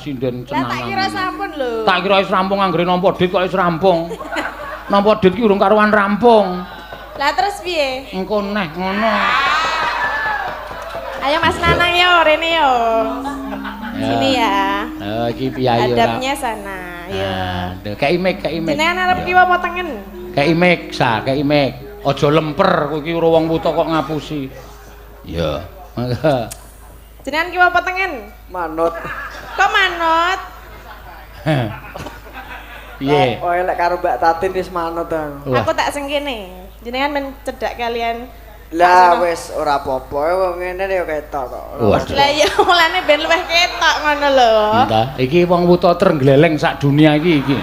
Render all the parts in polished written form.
Sinden Lah tak kira tenanan. Sampun lho. Tak kira wis rampung, anggere nampa dit kok wis rampung. Nampa dit ki urung karuan rampung. Lah terus piye? Engko neh ngono. Ayo, Mas Nanang, yo rene yo. Sini ya. Eh, iki piyayi ora. Hadapnya sana. Yo. Nah, kei mic, kei mic. Jenengan arep kiwa apa tengen? Kei mic, sa, kei mic. Aja lemper, kowe iki ora wong wuta kok ngapusi. Iya. Mangga. Jenengan kiwa apa tengen? Manut. Kok manut? Piye? Oh, lek karo Mbak Tatin wis manut aku. Wah. Aku tak sing kene. Jenengan men cedak kalian. Lah wis ora apa-apa, wong ngene ya ketok kok. Waduh. Lah iya, mulane ben luwih ketok ngono lho. Entah, iki wong wuta trenggleleng sak dunia iki iki.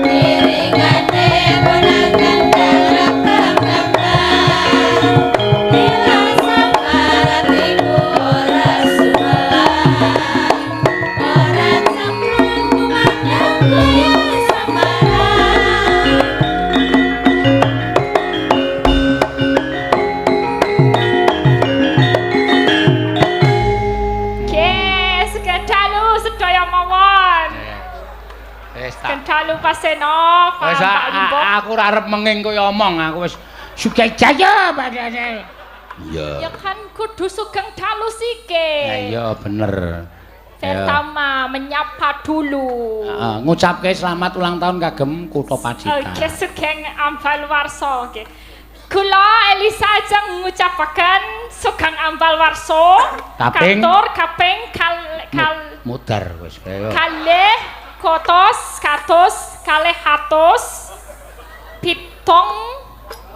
Iringane bonang kendang rembang-rembang, ilang samar atiku ora sumelang, ora cemplung kumandang kaya samaran. Oke, sugeng dalu sedaya mawon. Wis tak. Sugeng dalu, Pak Seno, Pak Wis Pak Limbuk. Aku ora arep menging kaya omong, aku wis sugih jaya padane. Iya. Ya kan kudu sugeng dalu sike. Ya iya, bener. Pertama menyapa dulu. Heeh, ngucapke selamat ulang tahun kagem Kutha Pacitan. Oke, sugeng ambal warsa. Oke. Kula Elisa ajeng ngucapaken sugeng ambal warsa. Kaping. Katur kaping kal kal Mudar wis kaya. Kalih kotos katus kalih atus pitung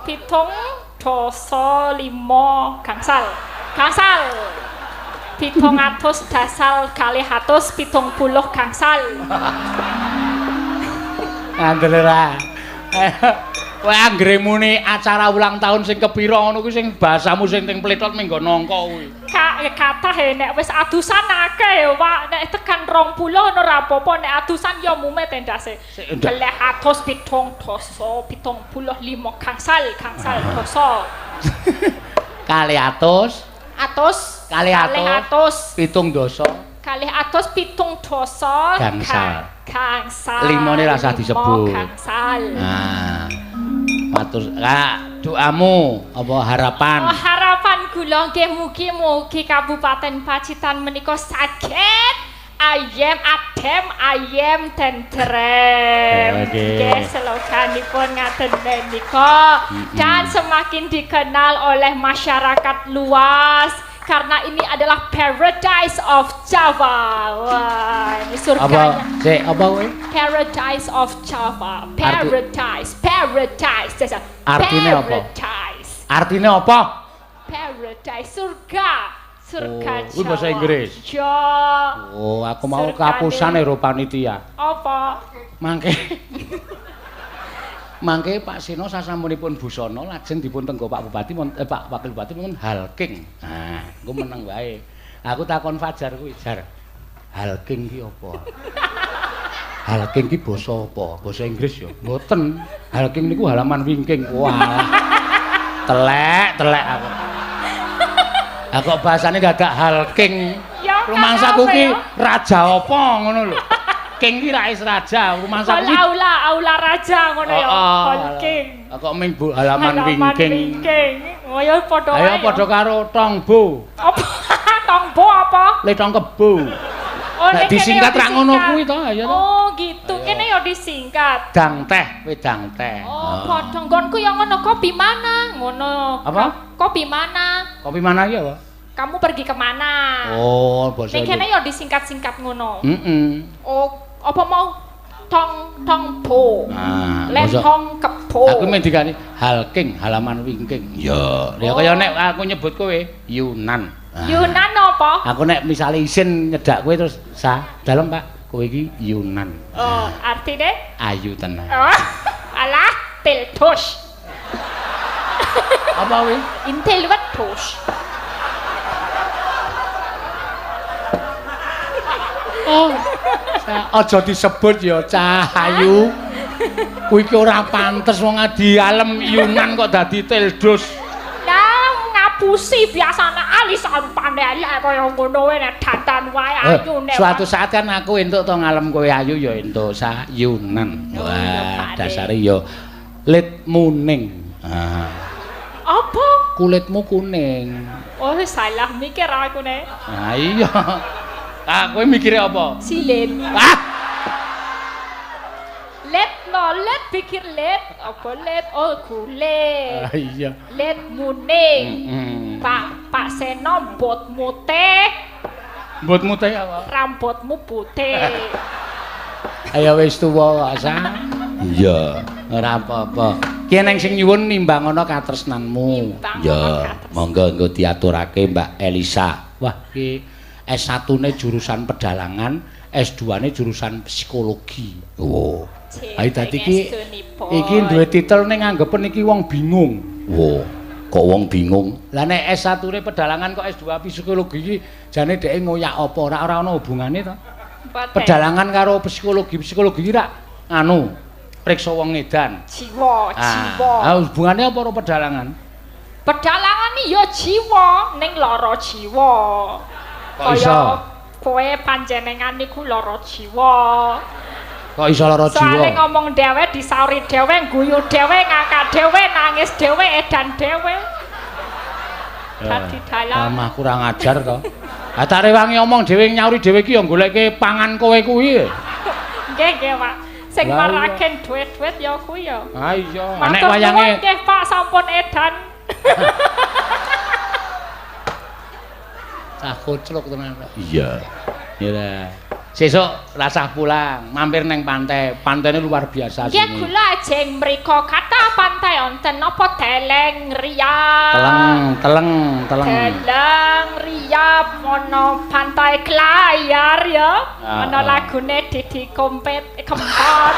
pitung dasa lima gangsal gangsal 702,270 gangsal. Ngandel ora. Kowe anggere muni acara ulang tahun sing kepira ngono kuwi, sing bahasamu sing teng pletot minggo nangka kuwi. Kathah e, nek wis adusan akeh ya, Pak. Nek tekan 20 ngono ora apa-apa, nek adusan ya mumet endase. Sik, ndak. 275 gangsal gangsal dasa. Kalih atus atus Kalih atus. Kalih atus pitung dasa 270 Gangsal. Gangsal. Limone rasah Lima disebut. Gangsal. Nah. Matur, Kak, doamu apa harapan? Oh, harapan kula nggih mugi-mugi Kabupaten Pacitan menika saged ayem adem ayem tentrem. Oke. Nggih, sloganipun ngaten menika dan semakin dikenal oleh masyarakat luas karena ini adalah paradise of Java. Wah, ini Apa? surganya. Sik, apa kowe? Paradise of Java. Paradise, paradise. Artine apa? Paradise. Artine apa? Paradise, surga, surga Oh, kuwi Jawa. bahasa Inggris? Ya. Oh, aku mau Surgane. kapusan ero panitia. Apa? Mangke Mangke Pak Seno sasampunipun busana lajeng dipun tenggo Pak Bupati Pak Wakil Bupati wonten Halking. Nah, engko meneng wae. Aku takon Fajar kuwi, "Jar, Halking ki apa?" Halking ki basa apa? Basa Inggris ya? Mboten. Halking niku halaman wingking. Wah. Telek, telek aku. Lah kok bahasane dadak Halking. Ya, kan Rumangsaku apa ki ya? Raja apa ngono lho. King ki ra is raja, rumangsaku Hall ki aula, aula raja ngono ya. Oh, Hall king. Lah kok ming bu halaman wingking. Wingking. Oh ya padha Ayo wae. Padha karo tongbo. Apa? Tongbo apa? Le tong kebo. Oh, Nek nek kene disingkat ya ra ngono disingkat. kuwi to, ya to. Oh, gitu. Ayo. Kene ya disingkat. Dang teh, wedang teh. Oh, padha nggonku ya ngono, kopi mana? Ngono. Apa? Kopi mana? Kopi mana iki apa? Kamu pergi kemana? Oh, basa Nek kene ya disingkat-singkat ngono. Heeh. Oh, apa mau tong tong bo? Nah, basa- Lentong kebo. Aku mendikane halking, halaman wingking. Ya, ya Oh. kaya nek aku nyebut kowe Yunan. Nah. Yunan apa? Aku nek misale isin nyedak kowe terus sa, dalem Pak, kowe iki Yunan. Oh, artine? Ayu tenan. Oh, alah, teltos. Apa kuwi? Intel wedhus. Oh, aja disebut ya, Cah Ayu. Kuwi ki ora pantes wong adi alem Yunan kok dadi teldos. Lah, ngapu Ngapusi biasane alisan panelek kaya ngono wae nek dandan wae ayu nek. Suatu saat kan aku entuk to ngalem kowe ayu ya entuk sayunan. Oh, Wah, iya, Pak dasare ya litmu ning. Ah. Apa? Kulitmu kuning. Oh, salah mikir aku nek. Ah iya. Ah, kowe mikire apa? Silit. Ah, Let no let pikir let apa let oh kulit. ah iya. Let muning. Heeh. Pak Pak Seno mbotmu teh, Mbotmu teh apa? rambutmu putih. Ayo wis tuwa kok, Sa. Iya, ora apa-apa. Ki eneng sing nyuwun nimbangana katresnanmu. Nimbangana Ya, katresnan. monggo engko diaturake Mbak Elisa. Wah, ki S1-ne jurusan pedalangan, S2-ne jurusan psikologi. Oh. Ayo dadi ki iki duwe titel ning anggepen iki wong bingung. Wo, kok wong bingung? Lah nek S1-ne pedalangan kok S2 psikologi iki jane dheke ngoyak apa? Ora ora ana hubungane to? Pedalangan karo psikologi, psikologi iki rak anu priksa wong edan. Jiwa, jiwa. Ah, hubungane apa karo pedalangan? Pedalangan iki ya jiwa ning lara jiwa. Kok iso? Kowe panjenengan niku lara jiwa. Kok iso lara Soale jiwa? ngomong dhewe, disauri dhewe, guyu dhewe, ngakak dhewe, nangis dhewe, edan dhewe. Dadi dalang. Mamah kurang ajar to. Ah tak rewangi omong dhewe nyauri dhewe iki ya goleke pangan kowe kuwi. Nggih, nggih, Pak. Sing Lah, iya. maraken duit-duit ya kuwi ya. Ah iya, nek Matur wayange nuwun nggih Pak sampun edan. Cah koclok tenan. Iya. Ya. Sesuk rasah pulang, mampir neng pantai. Pantainya luar biasa Nggih sini. kula ajeng mriko kathah pantai wonten napa Deleng Riap. Teleng, teleng, teleng. Deleng Riap ana pantai Klayar ya. Ah, Ana ah. lagune Didi Kompet Kempot.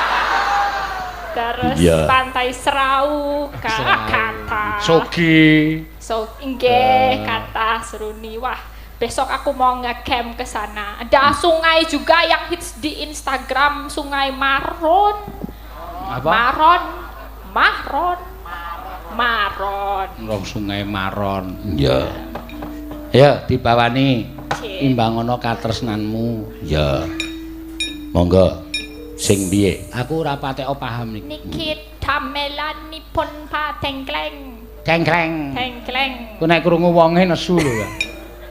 Terus Iya. pantai Serau kathah. Sogi. So inggih kathah seruni. Wah, besok aku mau ngecamp ke sana. Ada sungai juga yang hits di Instagram, Sungai Maron. Apa? Maron. Mahron. Maron. Rong Sungai Maron. Iya. Ya, dibawani. Cik. Imbangono katresnanmu. Ya. Monggo. Sing piye? Aku ora patek paham niki. Niki damelanipun Pak Tengkleng. Tengkleng. Tengkleng. Ku nek krungu wonge nesu lho ya.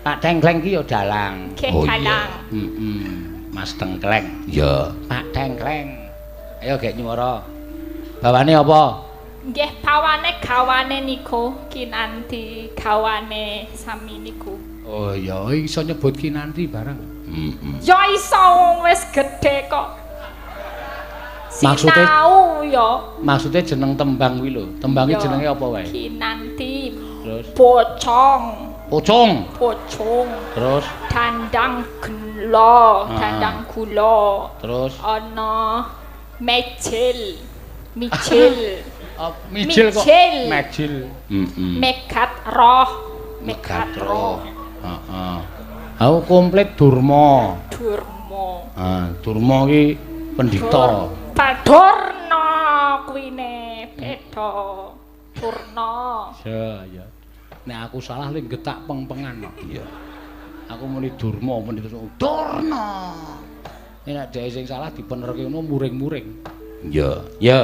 Pak Tengkleng ki ya dalang. Nggih, dalang. Heeh. Mas Tengkleng. Ya. Pak Tengkleng. Ayo gek nyuwara. Bawane apa? Nggih, pawane gawane niku kinanti gawane sami niku. Oh ya, iso nyebut kinanti barang. Heeh. Ya iso wong wis gedhe kok. Maksudnya- Sinau ya. Maksudnya jeneng tembang kuwi lho. Tembange Ya. jenenge apa wae? Kinanti Terus pocong, pocong. pocong, Terus dandang gula, Ah. dandang gula. terus Ana mejil, mijil, oh, mijil kok. Mijil. Mejil. Heeh. megat roh, megat roh, Heeh. Aku komplit Durma. Durma. Ah, Durma ki pendhita. Durna kuwine beda. Durna. Ya, ya. Nek aku salah ling getak peng-pengan kok. Iya. Aku muni Durma muni terus Durna. Nek dhek sing salah dibenerke ngono muring-muring. Iya. Ya.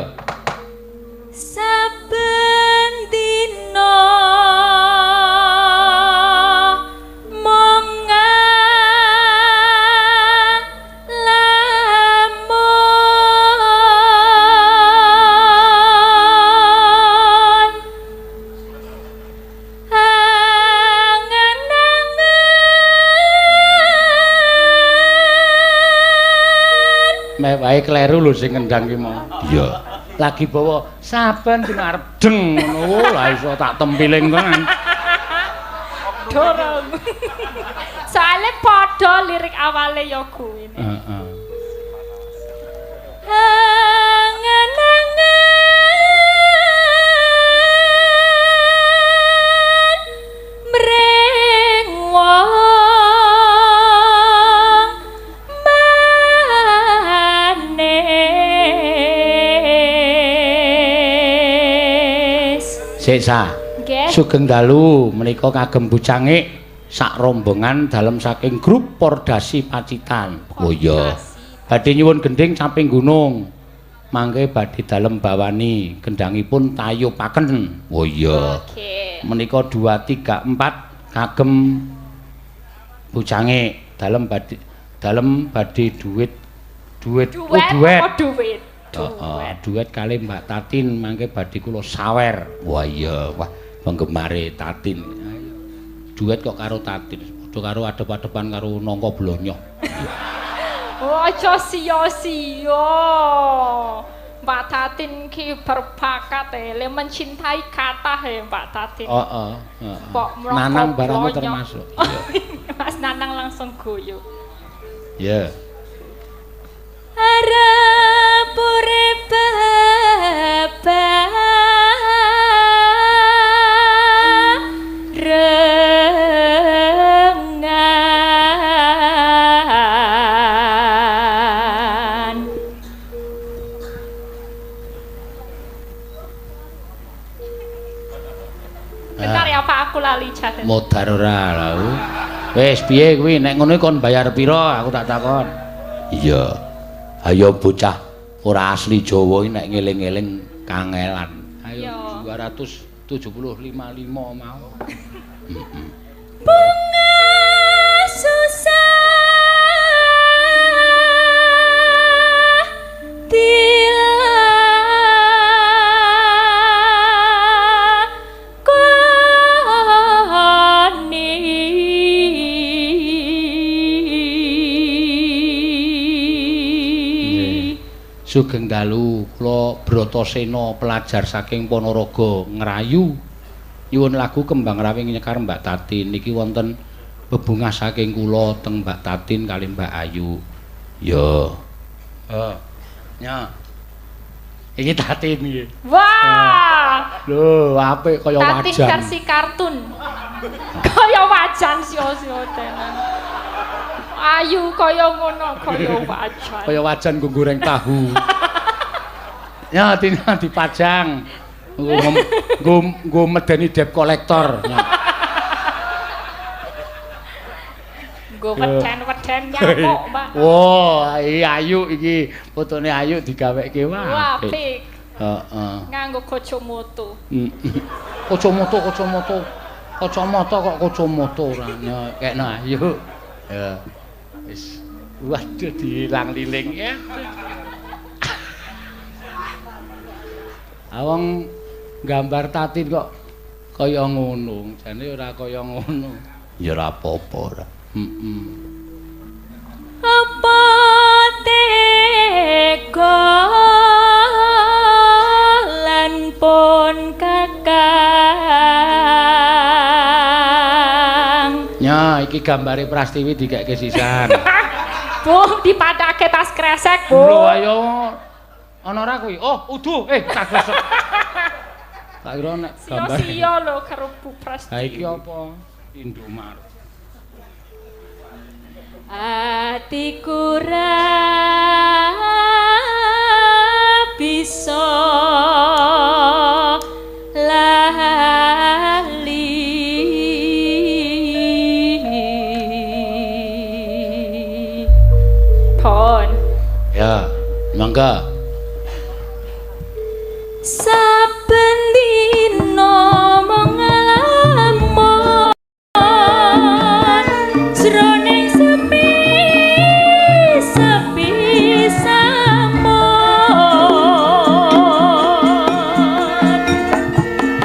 Saben dina mung ngalamun angen-angen Meh wae kleru lho sing ngendang ki mau. Iya. Lagi bawa saben dina arep deng ngono lah iso tak tempiling tenan. Dorong. Soale padha lirik awale ya kuwi. Heeh. Angen-angen mring wong manis. Sik sa. Nggih. Nggih. Sugeng dalu menika kagem Bucangik sak rombongan dalem saking grup Pordasi Pacitan. Oh iya. Badhe nyuwun gendhing Caping Gunung. Mangke badhe dalem bawani gendhangipun tayupaken. Oh iya. Oke. Menika 2 3 4 kagem Bucangik dalem badhe duit duit oh duet. Oh duit. Heeh, duet kali Mbak Tatin mangke badhe kula sawer. Wah iya, wah penggemare Tatin. Ayo. Duet kok karo Tatin, padha karo adep-adepan karo nangka blonyoh. Oh, aja sia-sia. Mbak Tatin ki berbakat le mencintai kathah Mbak Tatin. Heeh, heeh. Nanang barangmu termasuk. Iya. Mas Nanang langsung guyu. Iya. Arep urip barengan. Bentar ya Pak, aku lali catet. Modar ora lha. Wis piye kuwi nek ngono kon bayar pira aku tak takon. Iya. Ayo bocah ora asli Jawa iki nek ngeling-eling kangelan. Ayo 275 mau. Bunga susah dilakoni. Sugeng dalu kula Bratasena pelajar saking Ponorogo ngrayu nyuwun lagu Kembang Rawing Nyekar Mbak Tatin niki wonten bebungah saking kula teng Mbak Tatin kali Mbak Ayu. Ya. Heeh. Nya. Iki Tatin iki. Wah. Lho, apik kaya wajan. Tatin versi kartun. Kaya wajan sio-sio tenan. Ayu kaya ngono, kaya wajan. Kaya wajan nggo goreng tahu. Ya, Tina dipajang. Nggo medeni debt collector. Nggo weden-weden nyamuk, Mbak. Wah, iki Ayu iki, fotone Ayu digaweke wah. Apik. Heeh. Nganggo kacamata. Kacamata, kacamata. Kacamata kok kacamata ora. Ya, kekno Ayu. Ya. Wis. Waduh diilang liling ya. Awong gambar Tatin kok kaya ngono, jane ora kaya ngono. Ya ora apa-apa ora. Heeh. Apa tega lan pun kakang. Ya, iki gambare Prastiwi dikekke sisan. Bu, dipadake tas kresek, Bu. Lho ayo. Ana ora kuwi? Oh, udu. Tak gosok. Tak kira nek gambar. Sia-sia lho karo Bu Prastiwi. Ha iki apa? Indomaret. Atiku ra bisa lali. Pon. Ya, mangga. Saben dina mung nglamun jroning sepi sepi samon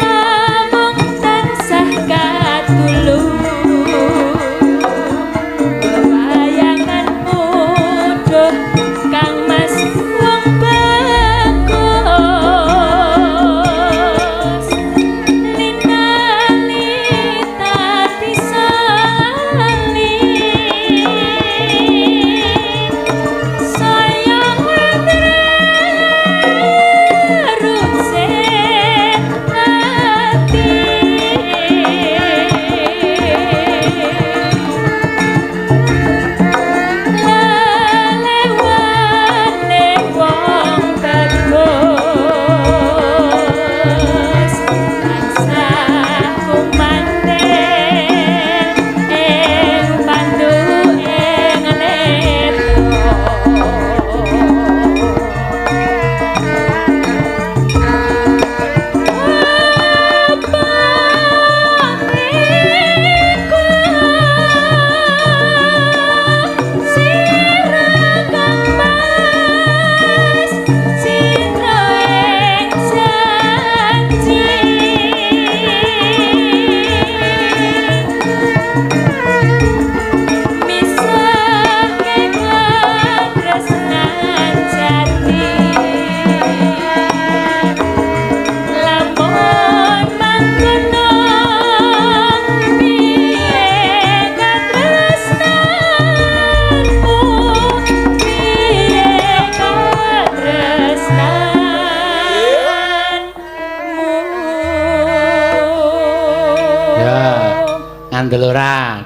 namung tansah katulung wayanganmu duh Kang Mas wong bagus.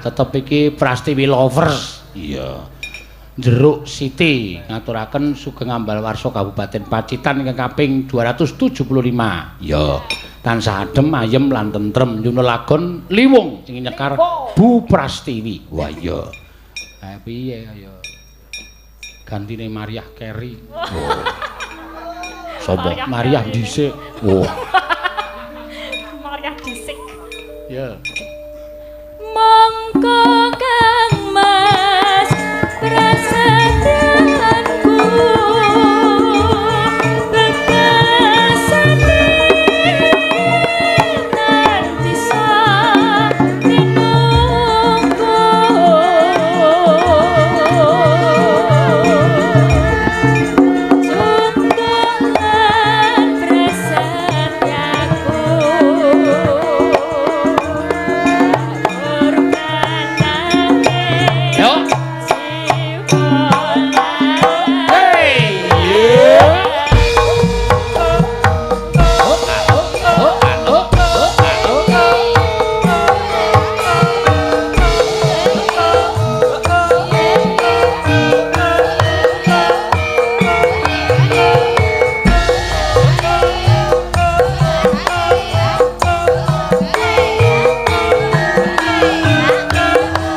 Tetep iki Prastiwi Lovers. Iya. Jeruk City ngaturaken sugeng ambal warsa Kabupaten Pacitan ingkang kaping 275. Iya. Tansah adem, ayem lan tentrem nyuwun lagon Liwung sing nyekar Bu Prastiwi. Wah iya. Ha piye ayo. Gantine Mariah Carey. Oh. Sapa? Mariah dhisik. Oh. Mariah dhisik. Ya. Monggo Kang Mas prasetyanku bebasane tan bisa tinunggu juntungan prasetyaku kurbanane Yo. Hey. Oh, ah, oh, oh, ah, oh, oh, ah, oh.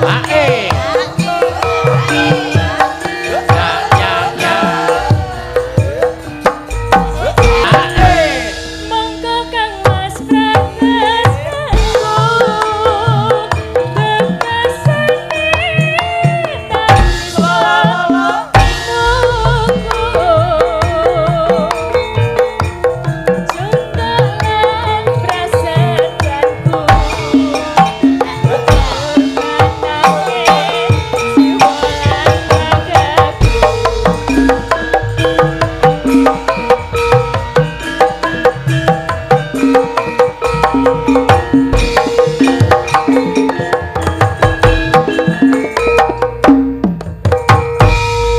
Ae. Ya, ya, ya. Ae. Monggo Kang Mas prasetyaku bebasane tan bisa tinunggu juntungan prasetyanku kurbanane jiwa lan ragaku.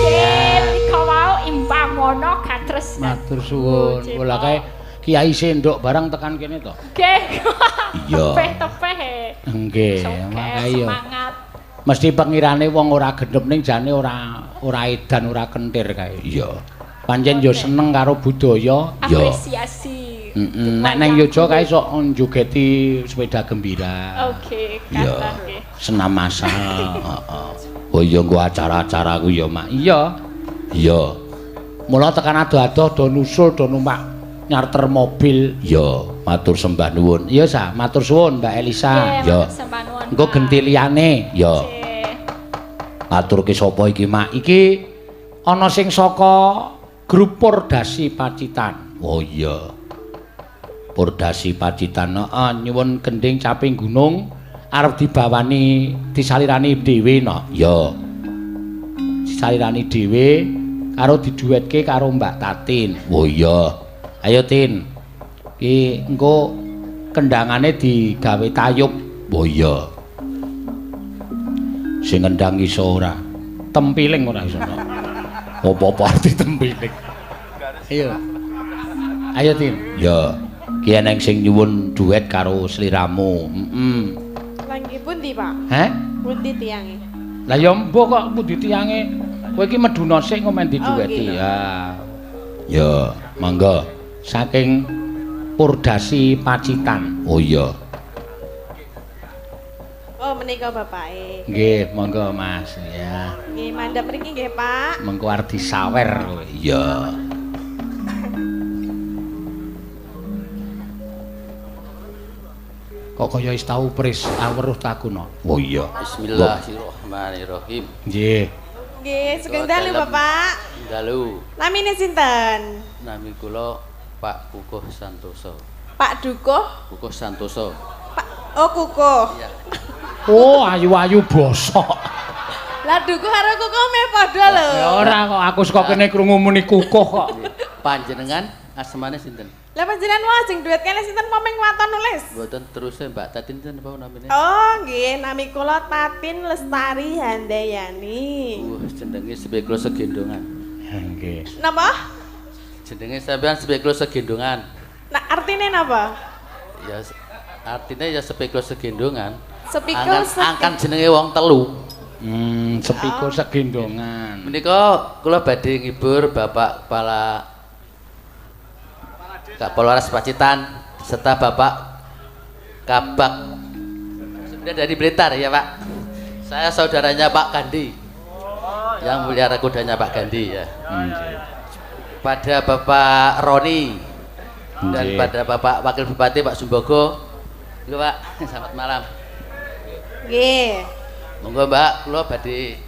Oke, wau imbang wono katresnan. Matur suwun. Lah kae Kiai Sendok barang tekan kene to. Nggih. Iya. Tepeh-tepeh. Nggih, Soker, iya. semangat. Mesti pengirane wong ora gendep ning jane ora ora edan, ora kentir kae. Iya. Pancen yo seneng karo budaya. Apresiasi. Heeh. Nek nang Yogya kae sok njogeti sepeda gembira. Oke, Iya. kathah nggih. Senam masal. Heeh. Oh iya nggo acara-acara ku ya, Mak. Iya. Iya. Mula tekan ado-ado do nusul do numpak nyarter mobil. Iya, matur sembah nuwun. Iya, Sa, matur suwun Mbak Elisa. Nggih, Iya. matur sembah nuwun. Engko Pak. genti liyane. Iya. Nggih. Aturke sapa iki, Mak? Iki ana sing saka grup Pordasi Pacitan. Oh iya. Pordasi Pacitan, heeh, nyuwun gending caping gunung arep dibawani disalirani dhewe no. Iya. Disalirani dhewe karo diduetke karo Mbak Tatin. Oh iya. Ayo Tin. Iki engko kendangane digawe tayub. Oh iya. Sing ngendang iso ora? Tempiling ora iso. Apa-apa arti tempiling. Ayo. Ayo Tin. Ya. Ki eneng sing nyuwun duet karo sliramu. Heeh. Lah nggih pundi, Pak? Heh? Pundi tiyange? Lah ya mbok kok pundi tiyange? Kowe iki meduna sik kok men didueti. Oh, nggih. Ya. Ya, monggo. Saking Purdasi Pacitan. Oh iya. Oh, menika bapake. Nggih, monggo Mas. Ya. Nggih, mandhap mriki nggih, Pak. Mengko arep disawer kowe. Iya. Kok kaya wis tau pris aweruh takuno. Oh iya. Bismillahirrahmanirrahim. Nggih. Nggih, sugeng dalu, Bapak. Dalu. Namine sinten? Nami kula Pak Kukuh Santoso. Pak Dukuh? Kukuh Santoso. Pak Oh, Kukuh. Iya. Oh, ayu-ayu bosok. Lah Dukuh karo Kukuh meh padha lho. Ya ora kok aku saka kene krungu muni kukuh kok. Panjenengan asmane sinten? Lah panjenengan wae sing duet kene sinten pomeng waton nulis? Mboten teruse Mbak Tatin sinten apa namine? Oh, nggih, nami kula Tatin Lestari Handayani. Wah, jenenge Sebeklo Segendongan. Nggih. Napa? Jenenge sampean Sebeklo Segendongan. Nah, artine napa? Ya artinya ya Sebeklo Segendongan. Sepikul Angkan jenenge wong telu. Sepikul segendongan. Menika kula badhe ngibur Bapak Kepala Kapolres Pacitan serta Bapak Kabak sebenarnya dari Blitar ya Pak. Saya saudaranya Pak Gandhi. Yang mulia kudanya Pak Gandhi ya. Pada Bapak Roni dan pada Bapak Wakil Bupati Pak Sumbogo. Halo Pak, selamat malam. Nggih. Monggo Mbak, kula badhe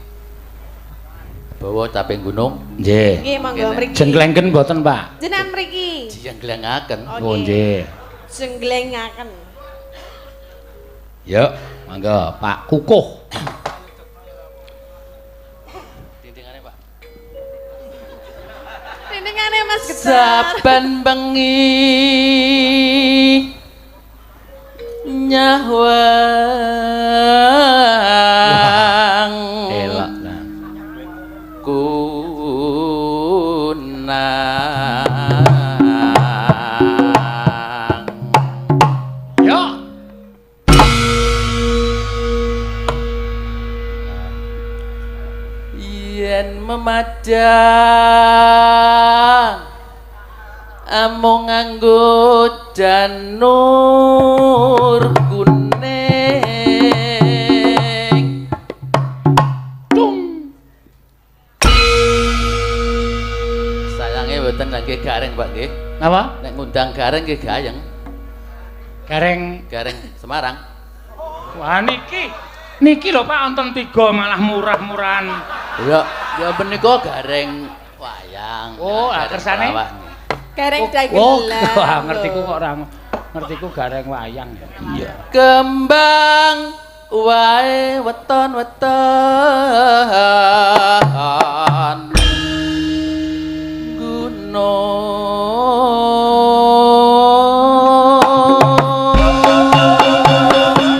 bawa caping gunung. Nggih. Nggih, monggo mriki. Jengklengken mboten, Pak? Jenengan mriki. Jenglengaken. Oh, nggih. Jenglengaken. Yuk, monggo Pak Kukuh. Dindingane Pak. Dindingane Mas Getar. Saben bengi nyawang Elok lah. Kunang. Yuk. Yen memajang amung nganggo janur kuning. Tung. Sayange mboten lagi gareng Pak nggih. Napa? Nek ngundang gareng nggih gayeng. Gareng. Gareng Semarang. Wah niki. Niki lho Pak wonten tiga malah murah-murahan. Ya, ya menika gareng wayang. Oh, gareng kersane? pelawak. Gareng Oh, dagelan. wah ngertiku kok ora ngertiku gareng wayang ya. Iya. Kembang wae weton-weton gunung.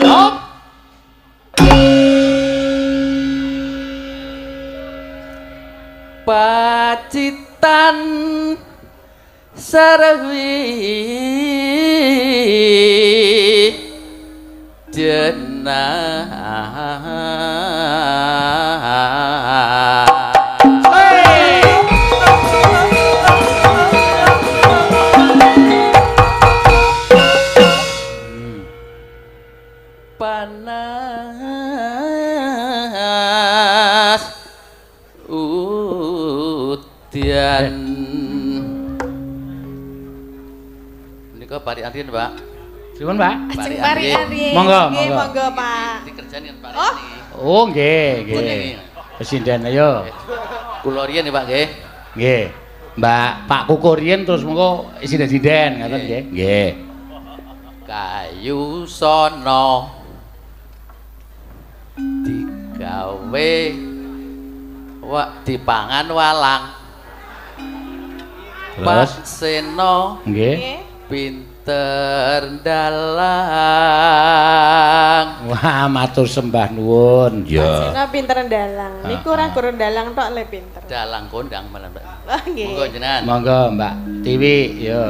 Hop. Pacitan sarwi jenah. Panas udian. Menika parikan riyen, Pak. Pripun, Pak? Ajeng parikan riyen. Monggo, Nggih, monggo. monggo Pak. Dikerjani kan parikan Oh. niki. Oh, nggih, nggih. Nggih. Pesinden ayo. Kula riyen ya, Pak nggih. Nggih. Mbak Pak Kukuh riyen terus mengko sinden-sinden ngaten nggih. Nggih. Kayu sono digawe wa dipangan walang. Pak Terus Seno nggih. Nggih. pinter dalang. Wah, matur sembah nuwun. Pak Seno pinter ndalang. Niku ora guru ndalang tok le pinter. Dalang kondang malah, Mbak. Oh nggih. Monggo jenengan. Monggo Mbak Tiwi, yo.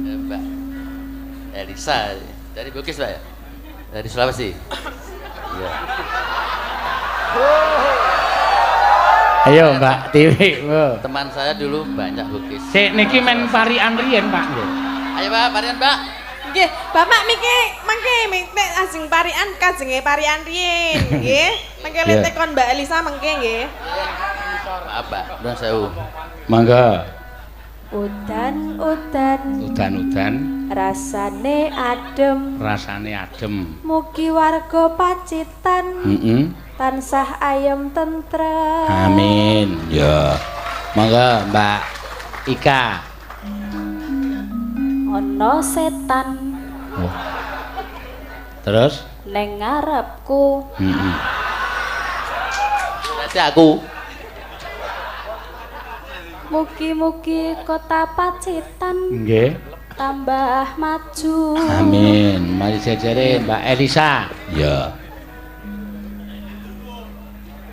Ya, Mbak Elisa dari Bugis, Pak ya? Dari Sulawesi. Iya. Ayo Mbak Tiwi, monggo. Teman saya dulu banyak Bugis. Sik niki men parikan riyen, Pak nggih. Ayo Pak, parian Pak. Nggih, Bapak miki mangke miki ajeng parikan kajenge parikan riyin nggih. Mangke le Iya. tekon Mbak Elisa mangke nggih. Maaf Pak, nuwun sewu. Monggo. Udan-udan Udan-udan rasane adem. rasane adem. Mugi warga Pacitan Heeh. tansah ayem tentrem. Amin. Ya. Monggo Mbak Ika. Ana setan Oh. Terus? neng ngarepku. Heeh. Berarti aku. Mugi-mugi kota Pacitan Nggih. tambah maju. Amin. Mari jejere Mbak Elisa. Ya.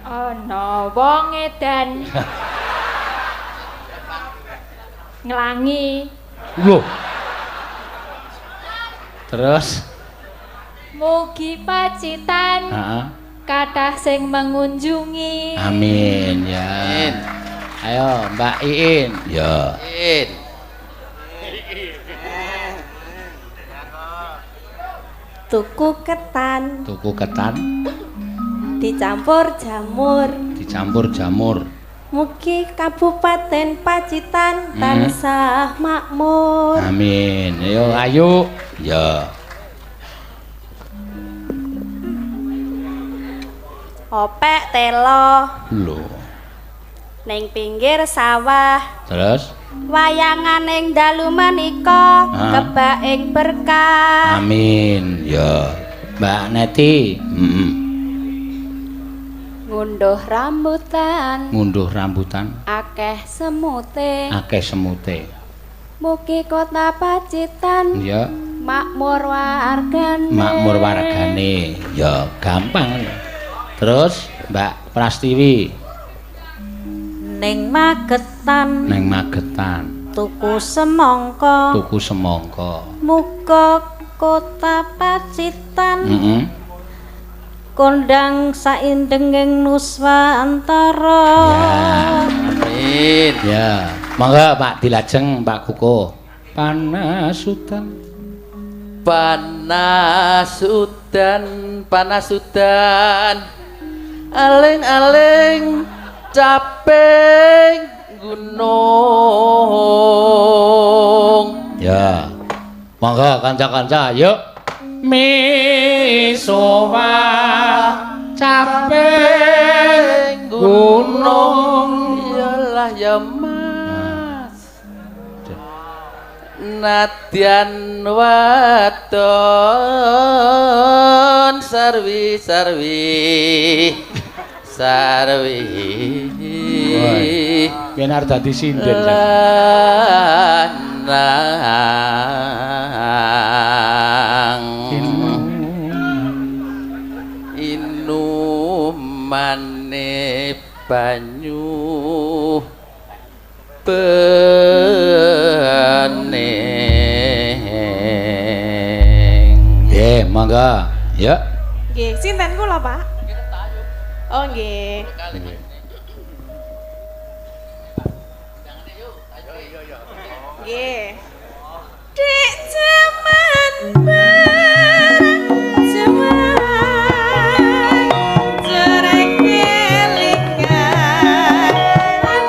Ana wong edan nglangi Loh. Terus? Mugi Pacitan Heeh. kathah sing mengunjungi. Amin ya. Amin. Ayo Mbak Iin. Ya. Amin. Tuku ketan Tuku ketan dicampur jamur. Dicampur jamur. Mugi Kabupaten Pacitan tansah makmur. Amin. Ayo ayo. Ya. Opek telo Lho. ning pinggir sawah. Terus? Wayangan ing dalu menika Ah. kebak ing berkah. Amin. Ya. Mbak Neti. Heeh. Ngunduh rambutan Ngunduh rambutan akeh semute. Akeh semute. Mugi kota Pacitan Ya. makmur wargane. Makmur wargane. Ya, gampang. Terus Mbak Prastiwi Ning Magetan neng Magetan tuku semangka. Tuku semangka. Muga kota Pacitan Heeh. kondang saindenging Nuswantara. Ya. Amin. Ya, monggo Pak dilajeng Pak Kukuh. Panasudan. Panas udan, panas udan. Aling-aling caping gunung. Ya. Monggo kanca-kanca, yuk. Misuwa caping gunung. Iyalah ya Mas. Nadyan wadon sarwi sarwi sarwi. Woi. Yen arep dadi sinden. Lanang inumane banyu bening. Nggih, monggo. Yuk. Nggih, sinten kula, Pak? Oh, nggih. Nggih. Dik jaman berjaman jereng kelingan lanang.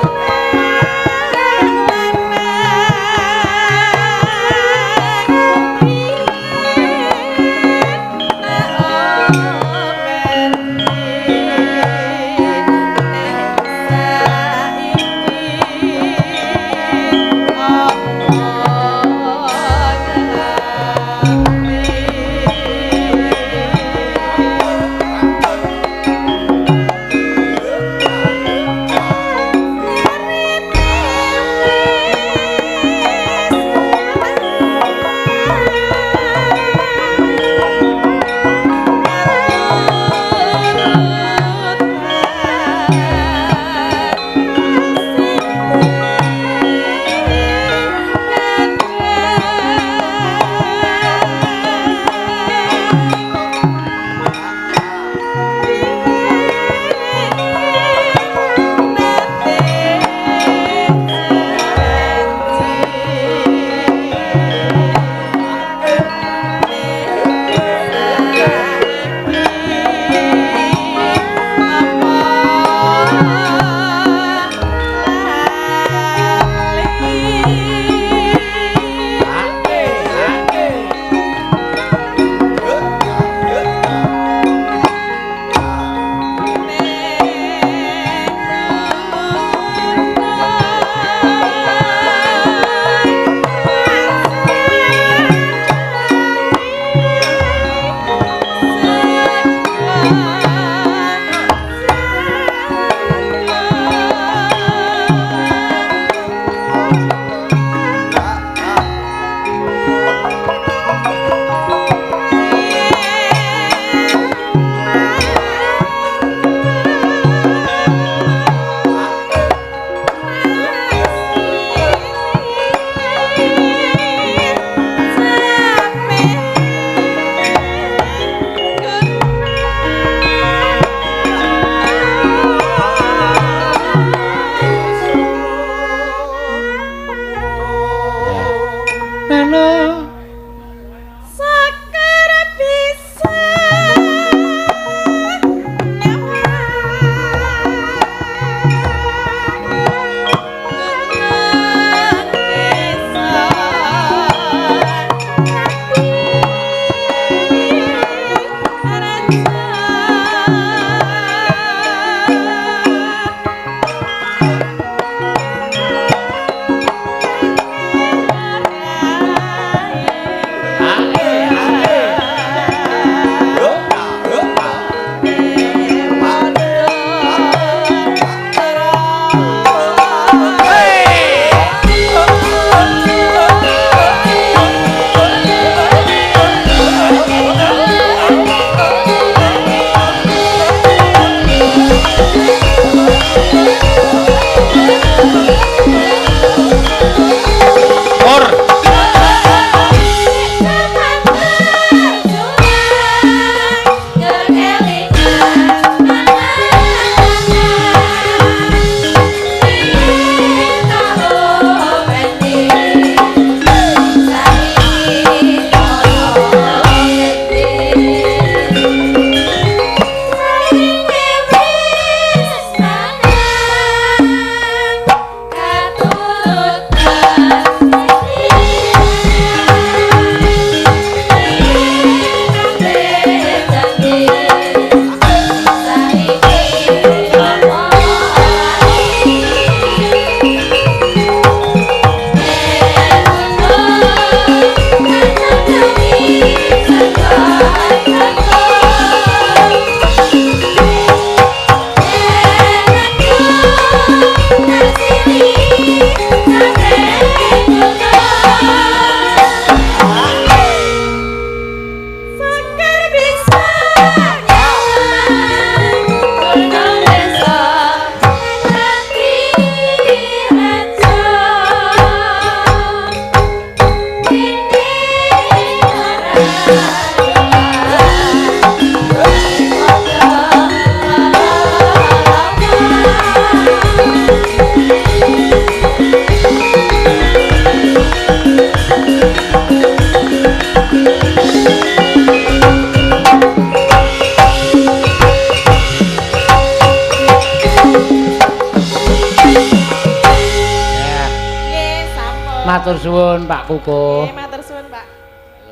Ya, Nggih, sampun. matur suwun Pak Kukuh. Nggih, matur suwun, Pak.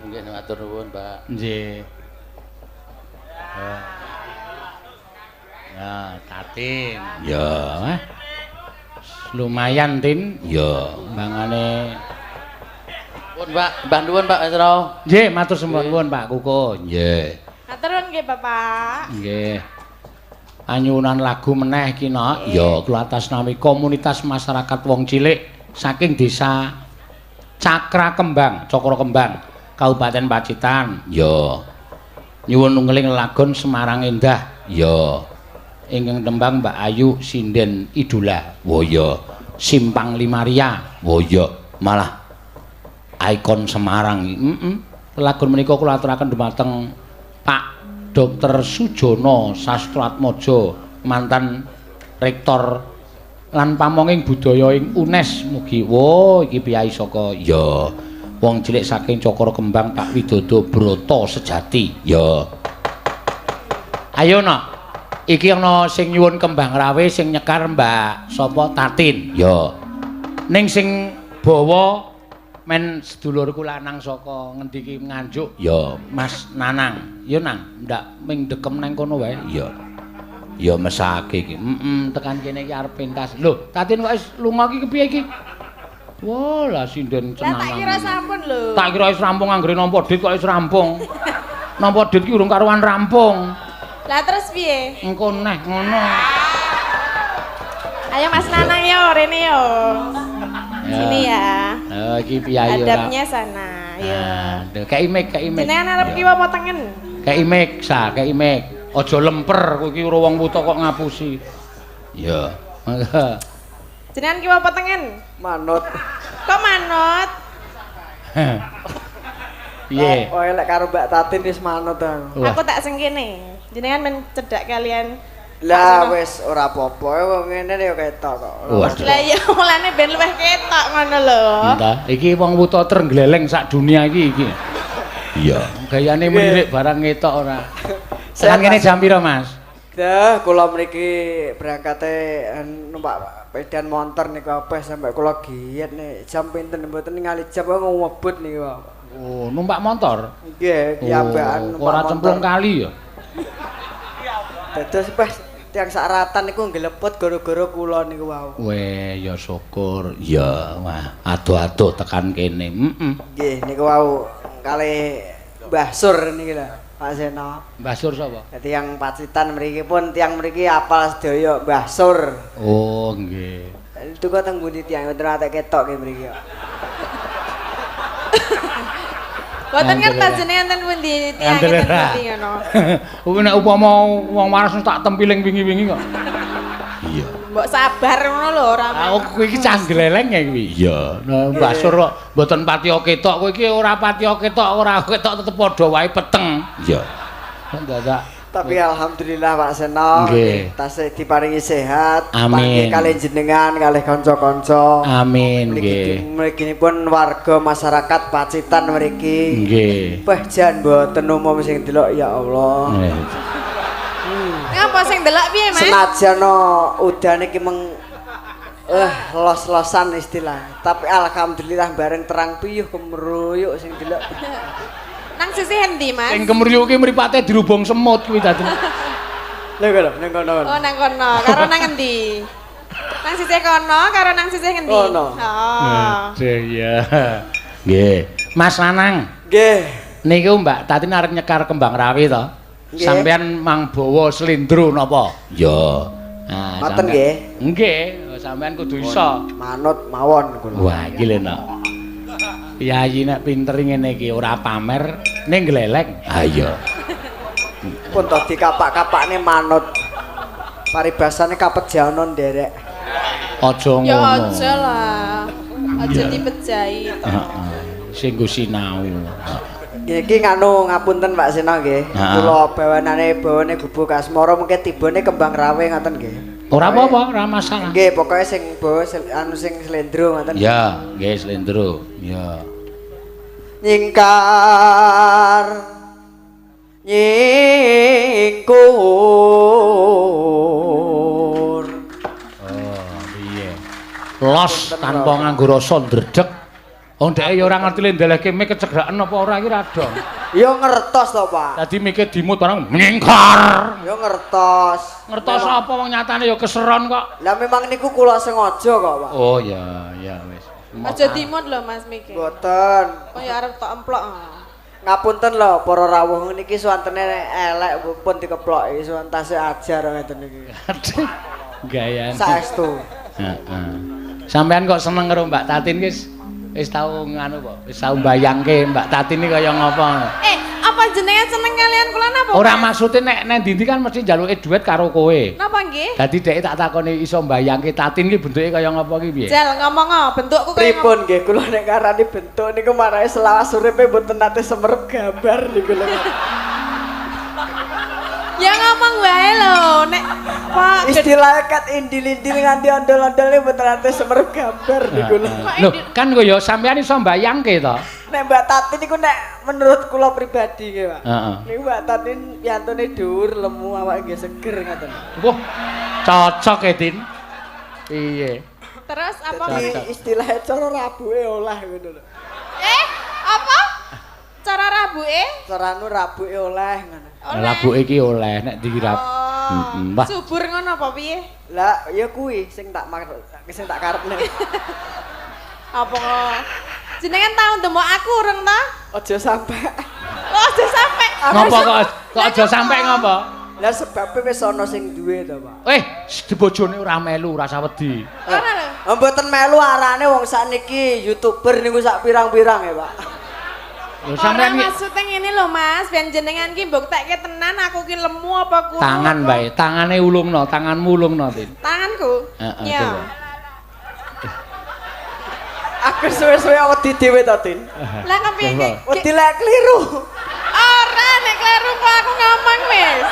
Nggih, matur nuwun, Pak. Nggih. Ya, Tatin. Ya, wah. Lumayan, Tin. Ya, mbangane. Nuwun, Pak. Mbah nuwun, Pak Mesro. Nggih, matur suwun Pak Kukuh. Nggih. Matur nuwun nggih, Bapak. Nggih. Anyuwunan lagu meneh iki, Nok. Ya, kula atas nami komunitas masyarakat wong cilik saking desa Cakra Kembang, Cakra Kembang, Kabupaten Pacitan. Ya. Nyuwun ngeling lagon Semarang Endah. Ya. Ingkang tembang Mbak Ayu Sinden Idola. Wo ya. Simpang Limaria. Wo ya. Malah ikon Semarang. Heeh. Lagon menika kula aturaken dumateng Pak Dr. Sujono Sastroatmojo, mantan rektor lan pamonging budaya ing UNES. Mugi wo iki piyai saka ya wong cilik saking Cakra Kembang Pak Widodo Broto sejati. Ya. Ayo Nok. Iki ana sing nyuwun kembang rawe sing nyekar Mbak sapa Tatin. Ya. Ning sing bawa men sedulurku lanang saka ngendi iki Nganjuk. Ya, Mas Nanang. Ya Nang, ndak ming dekem nang kono wae. Ya. Ya mesake iki. Heeh, tekan kene iki arep pentas. Lho, Tatin kok wis lunga iki kepiye iki? Wah, lah sinden Lah tak cenanang. kira sampun lho. Tak kira wis rampung anggere nampa dit kok wis rampung. Nampa dit ki urung karuan rampung. Lah terus piye? Engko neh ngono. Ayo Mas Nanang yo rene yo. Sini ya. Oh, iki piyayi ora. Hadapnya sana. Yo. Ah, kei mic, kei mic. Jenengan arep kiwa apa tengen? Kei mic, sa, kei mic. Aja lemper kowe iki ora wong wuta kok ngapusi. Iya. Jenengan kiwa apa tengen? Manut. Kok manut? Piye? Oh, lek karo Mbak Tatin wis manut aku. Wah. Aku tak sing kene. Jenengan men cedhak kalian. Lah wis ora apa-apa wong ngene ya ketok kok. Waduh. Lah iya mulane ben luwih ketok ngono lho. Entah, iki wong wuta trenggleleng sak dunia iki iki. Iya. Gayane melirik barang ngetok ora. Tekan kene jam pira, Mas? Dah kula mriki berangkate numpak pedan motor niku apa sampai kula giat nih jam pinten mboten ningali jam kok ngebut niku. Oh, numpak motor. Nggih, piyambakan Oh, ora cemplung kali ya. Dados pas tiyang sakratan niku nggeleput gara-gara kula niku wau. Weh, ya syukur. Ya, wah, adoh-adoh tekan kene. Heeh. Nggih niku wau kalih Mbah Sur niki lho, Pak Seno. Mbah Sur sapa? Tiyang Pacitan mriki pun tiyang mriki apal sedaya Mbah Sur. Oh, nggih. Itu kok teng pundi tiyang mboten ate ketok nggih mriki kok. Boten ngertos jenengan ten pundi tiyang ten pundi ngono. Kuwi nek upama wong waras tak tempiling wingi-wingi kok. Iya. Mbok sabar ngono lho ora. Aku kowe iki cah gleleng ya kuwi. Iya. Nah, Mbah Sur kok mboten patiya ketok, kowe iki ora patiya ketok, ora ketok tetep padha wae peteng. Iya. Dadak. Tapi alhamdulillah Pak Seno tasih diparingi sehat, Amin. panggih kalih jenengan kalih kanca-kanca. Amin nggih. Mrikinipun warga masyarakat Pacitan mriki. Nggih. Wah jan mboten umum sing delok ya Allah. Ngapa sing delok piye, Mas? Senajan no udane iki meng los-losan istilah. Tapi alhamdulillah bareng terang piyuh kemruyuk sing delok. Nang sisih endi, Mas? Sing kemruyuk ki mripate dirubung semut kuwi dadi. Lha kono nang kono. Oh, nang kono. Karo nang endi? Nang sisih kono karo nang sisih ngendi? Kono. Oh. Aduh ya. Nggih. Mas Lanang. Nggih. Niku Mbak Tatin arep nyekar kembang rawi to? Nggih. Sampeyan mang bawa slendro napa? Ya. Nah, Ngoten nggih. Nggih, sampeyan kudu iso. Manut mawon kula. Wah, iki lho nok. Piyayi nek pinter ngene iki ora pamer ning gleleng. Ha iya. Pun to dikapak-kapakne manut. Paribasane kapejana nderek. Aja ngono. Ya aja lah. Aja dipejahi to. Heeh. Sing nggo sinau. Iki nganu ngapunten Pak Seno nggih. Kula bawanane bawane gubuk asmara mungkin tibane kembang rawe ngoten nggih. Ora apa-apa, ora masalah. Nggih, pokoke sing bawa anu sing slendro ngoten. Ya, nggih slendro. Ya. Nyingkar nyingkur. Oh, Iya. Los tanpa nganggo rasa ndredeg. Wong dheke ya ora ngerti le ndelehke mik kecegraken apa ora iki ra dong. Ya ngertos to, Pak. Dadi mike dimut barang nyingkar. Ya ngertos. Ngertos apa wong nyatane ya keseron kok. Lah memang niku kula sengaja kok, Pak. Oh ya, ya wis. Aja dimut lho Mas mike. Mboten. Kok ya arep tok emplok. Ngapunten lho para rawuh niki suwantene elek pun dikeploki suwan tasih ajar ngeten niki. Gayane. Saestu. Heeh. Sampean kok seneng karo Mbak Tatin wis wis tau nganu kok, wis tau mbayangke Mbak Tatin iki kaya ngopo. Apa jenengan seneng kalian kula napa? Ora maksude nek nang ndi-ndi kan mesti njaluke duit karo kowe. Napa nggih? Dadi dhek tak takoni iso mbayangke Tatin iki bentuke kaya ngopo ki piye? Jel ngomong bentukku kaya ngopo? Pripun nggih kula nek ngarani bentuk niku marahe selawas uripe mboten nate semerep gambar niku lho. Ya ngomong wae lho nek Pak istilahnya kat indil-indil nganti ondol-ondol mboten nate semerep gambar niku lho. Lho kan kok ya sampean iso mbayangke to. Nek Mbak Tatin niku nek menurut kula pribadi nggih Pak. Heeh. Niku Mbak Tatin piyantune dhuwur lemu awake nggih seger ngoten. Wah, cocok e Tin. Piye? Terus apa istilahnya cara rabuke olah ngono lho. Apa? Cara rabuke? Cara anu rabuke oleh ngono. Rabuke iki oleh nek dikira. Heeh. Subur ngono apa piye? Lah ya kuwi sing tak karepne. Apa kok? Jenengan tau ndemok aku urung ta? Aja sampe. Kok aja sampe? Ngopo kok aja sampe ngopo? Lah sebabe wis ana sing duwe to, Pak. Bojone ora melu, ora usah wedi. Ora lho. Mboten melu arane wong sakniki YouTuber niku sak pirang-pirang ya, Pak. Lho sampean iki maksude ngene lho Mas, ben jenengan ki mbuktekke tenan aku ki lemu apa kurang. Tangan wae, tangane ulungno, tanganmu ulungno, Tin. Tanganku? Heeh, ya. Aku suwe-suwe wedi dhewe to, Tin. Lah kepiye iki? Wedi lek kliru. Ora nek kleru kok aku ngomong wis.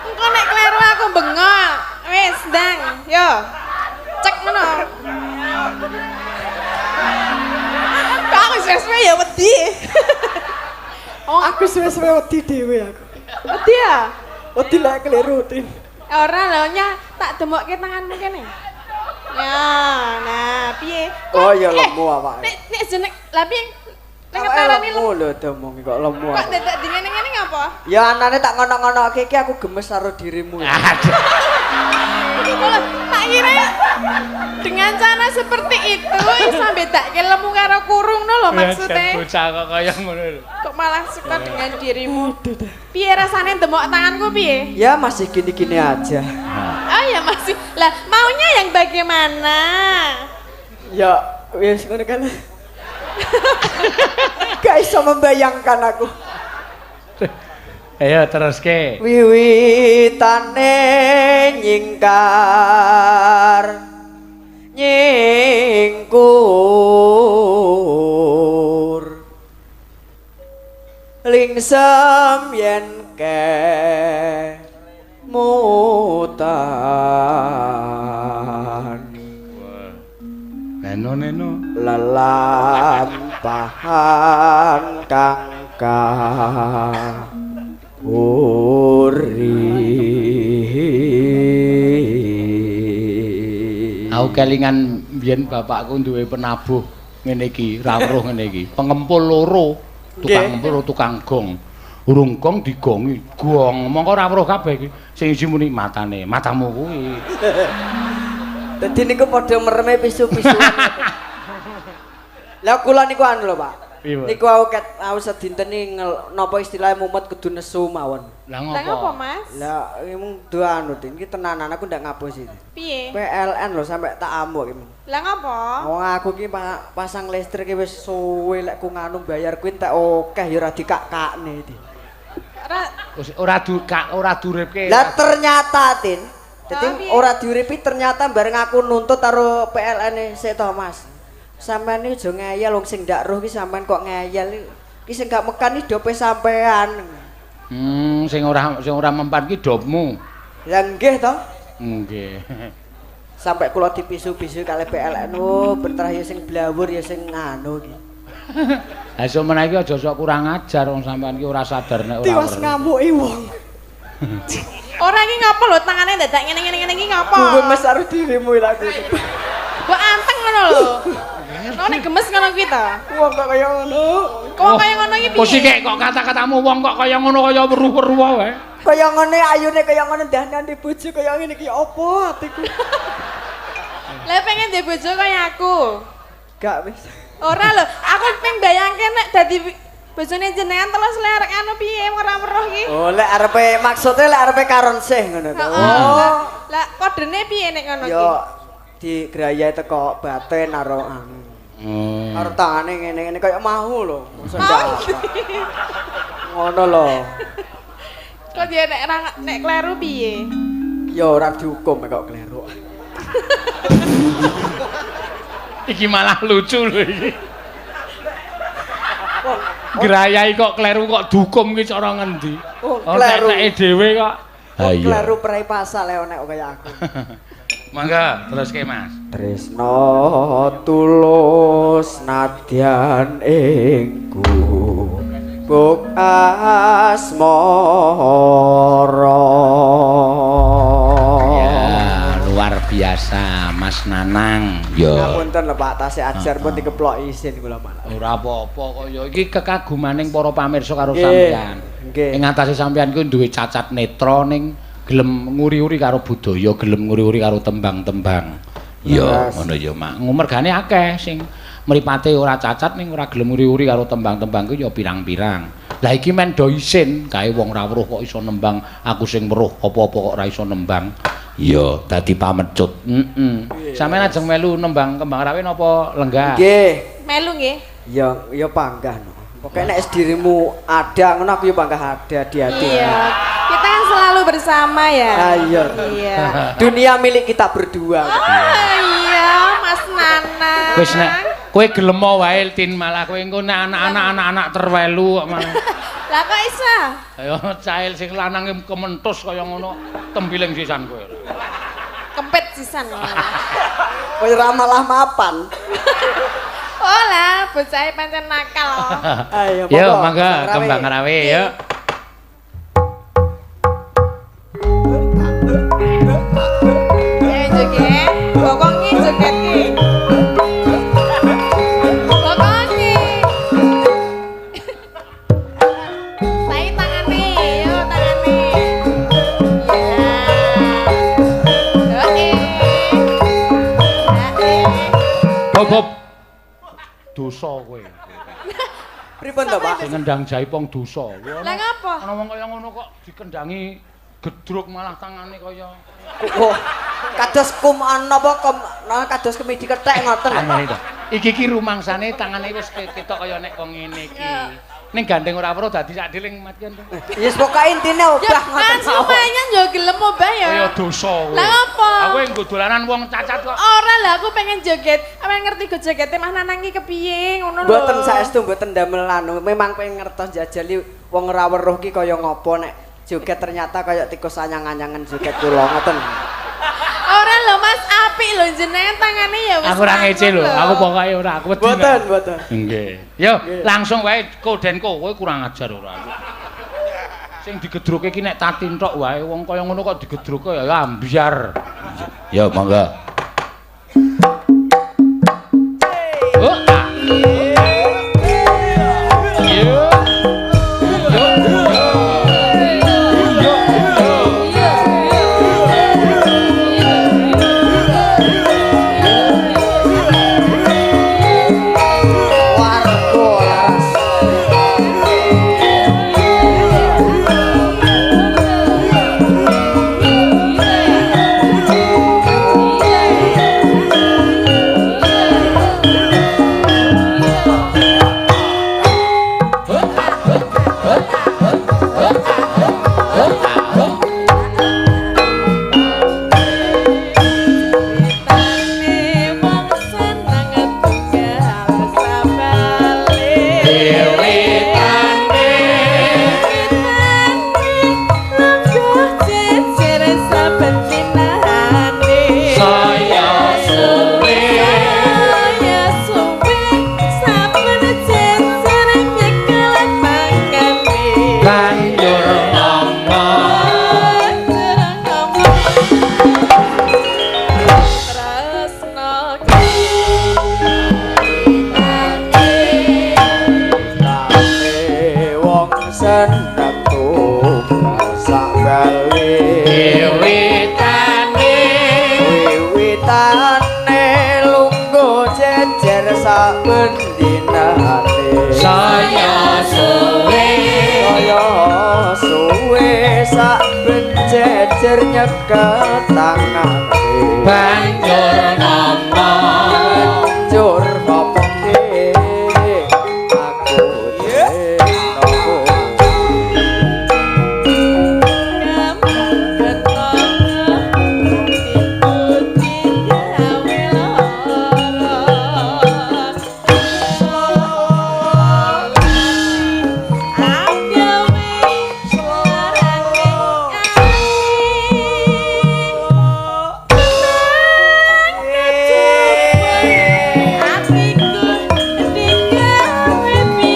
Engko nek kleru aku bengok. Wis, ndang, yo. Cek ngono. Kok aku suwe-suwe ya wedi. Oh, aku suwe-suwe wedi dhewe aku. Wedi ya? Wedi lek kleru, Tin. Ora lho, nya tak demokke tanganmu kene. Ya, nah, piye? Oh ya lemu awake. Nek jeneng lah piye? Nek ngetarani lemu lho domongi kok lemu. Kok dadak di ngene-ngene ngapa? Ya anane tak ngono-ngonoke iki aku gemes karo dirimu. Aduh. Tak kira dengan cara seperti itu iso bedake lemu karo kurung no lho maksudnya. Bocah kok kaya ngono lho. Kok malah suka dengan dirimu. Piye rasane ndemok tanganku piye? Ya masih gini-gini aja. Oh ya masih. Lah maunya yang bagaimana? Ya wis ngono kan. Gak iso membayangkan aku. Ayo teruske. Wiwitane nyingkar nyingkur lingsem yen kemutan. Neno neno lelampahan kang uri. Aku kelingan biyen bapakku duwe penabuh ngene iki, ra weruh ngene iki. Pengempul loro, tukang ngempul tukang gong. Urung gong digongi, gong. Mongko ora weruh kabeh iki. Sing isi muni matane, matamu kuwi. Dadi niku padha mereme pisu-pisuan. Lah kula niku anu lho, Pak. Niku aku ket aku sedinten iki napa istilahnya mumet kudu nesu mawon. Lah ngopo? Mas? Lah mung do anu Tin, iki tenanan aku ndak ngapusi. Piye? PLN lho sampe tak amuk iki. Lah ngopo? Wong aku ki pasang listrik wis suwe lek ku nganu bayar kuwi entek akeh ya ora dikak-kakne iki. Ora ora diuripke. Lah ternyata Tin, dadi ora diuripi ternyata bareng aku nuntut karo PLN-e sik to Mas. Sampean iki aja ngeyel wong sing ndak roh iki sampean kok ngeyel iki sing gak mekan iki dope sampean. Sing ora mempan ki dopmu. Lah nggih to? Nggih. Sampai kula dipisu-pisu kalih PLN, oh berterah ya sing blawur ya sing nganu iki. Lah sok menawa iki aja sok kurang ajar wong sampean ki ora sadar nek ora. Tiwas ngamuki wong. Ora iki ngapa lho tangane dadak ngene-ngene ngene iki ngapa? Gue mas karo dirimu lagi. Mbok anteng ngono lho. No nek gemes ngono kuwi ta. Wong kok kaya ngono. Kok kaya ngono iki piye? Kok sik kok kata-katamu wong kok kaya ngono kaya weruh-weruh wae. Kaya ngene ayune kaya ngono ndahne bojo kaya ngene iki apa atiku. Lah pengen ndek bojo kaya aku. Gak wis. Ora lho, aku pengen bayangke nek dadi bojone jenengan terus lerek anu piye ora weruh iki. Oh, lek arepe maksudnya lek arepe karon sih ngono to. Oh. Lah kodene piye nek ngono iki? Yo digrayahi teko batin karo anu. Karo tangane ngene-ngene kaya mau lho. Mosok ndak. Ngono lho. Kok dia nek nek kleru piye? Ya ora dihukum kok kleru. Iki malah lucu lho iki. Grayai kok kleru kok dihukum ki cara ngendi? Oh, kleru. Nek dhewe kok. Ha iya. Kleru prei pasal lek nek kaya aku. Mangga teruske Mas. Tresno tulus nadyan ing gubuk asmara. Ya, luar biasa Mas Nanang. Yo. Ngapunten lho Pak, tasih ajar pun dikeplok isin kula malah. Ora apa-apa kaya iki kekagumaning para pamirsa karo sampeyan. Nggih. Ing atase sampeyan kuwi duwe cacat netra ning gelem nguri-uri karo budaya, gelem nguri-uri karo tembang-tembang. Ya, ngono ya, Mak. Mergane akeh sing mripate ora cacat ning ora gelem nguri-uri karo tembang-tembang kuwi ya pirang-pirang. Lah iki men do isin, kae wong ra weruh kok iso nembang, aku sing weruh apa-apa kok ora iso nembang. Ya, dadi pamecut. Heeh. Sampeyan ajeng melu nembang Kembang Rawe napa lenggah? Nggih. Melu nggih. Ya, ya panggah no. Pokoke nek dirimu ada ngono aku ya panggah ada di hati. Iya. Kita kan selalu bersama ya. Ah, iya. Iya. Dunia milik kita berdua. Oh, iya, Mas Nanang. Wis nek kowe gelem wae Tin, malah kowe engko nek anak-anak anak-anak terwelu kok malah. Lah kok iso? Ayo cail sing lanang kementus kaya ngono tembiling sisan kowe. Kempet sisan. Kowe ora malah mapan. Oh lah, bocahe pancen nakal. Ayo, yo mangga Kembang Rawe yo. Ayo joget, bokongi joget ki. Bokongi. Saiki tangane, yo tangane. Ya. Oke. Bob. Dosa kowe. Pripun to, Pak? Sing ngendang jaipong dosa. Lah ngapa? Ana wong kaya ngono kok dikendangi gedruk malah tangane kaya oh, kados kum napa kom kados kemidi kethek ngoten. Iki iki rumangsane tangane wis ketok kaya nek wong ngene iki. Ning gandeng ora weruh dadi sak deling matian to. Ya wis pokoke intine obah ngoten mawon. Lumayan yo gelem obah ya. Kaya dosa kowe. Lah apa? Aku nggo dolanan wong cacat kok. Ora lah aku pengen joget. Pengen ngerti go jogete Mas Nanang iki kepiye ngono lho. Mboten saestu mboten damel anu. Memang pengen ngertos jajali wong ora weruh ki kaya ngopo nek joget ternyata kaya tikus anyang-anyangan joget kula ngoten. Ora lho Mas, apik lho jenengan tangane ya wis. Aku ora ngece lho, aku pokoke ora, aku wedi. Mboten, mboten. Nggih. Yo, langsung wae kodenku, kowe kurang ajar ora aku. Sing digedroke iki nek tatin tok wae, wong kaya ngono kok digedroke ya ambyar. Yo, monggo. Oh, ah. Yo. Wiwitane lungguh jejer saben dinane. Saya suwe, Kaya suwe saben jejer nyekel tangane. Banjur ngomong, Banjur ngomongke aku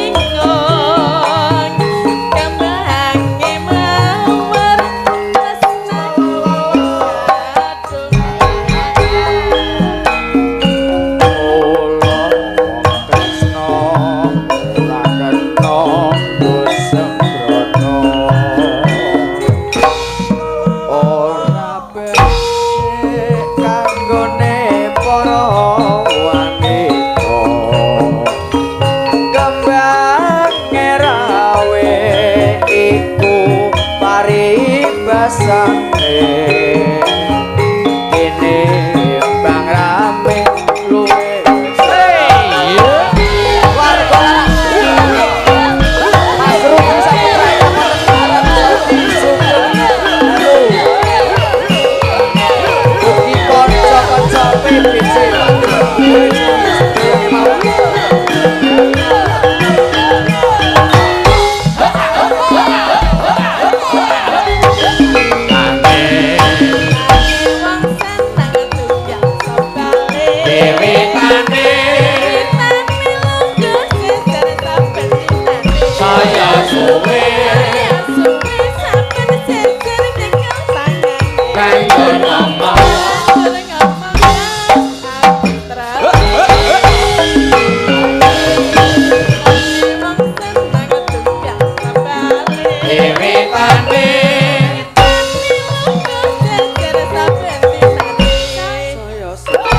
tresno. Kula wong tresno ora kena nggo sembrono. Ora becik kanggone para wanita. Kembange rawe iku paribasane. Kene bang rame luwe. Warga Mas Rudi Saputra Ugi kanca-kanca PBC. Wiwitane saya suwe, banjur ngomong. Wiwitane Saya suwe.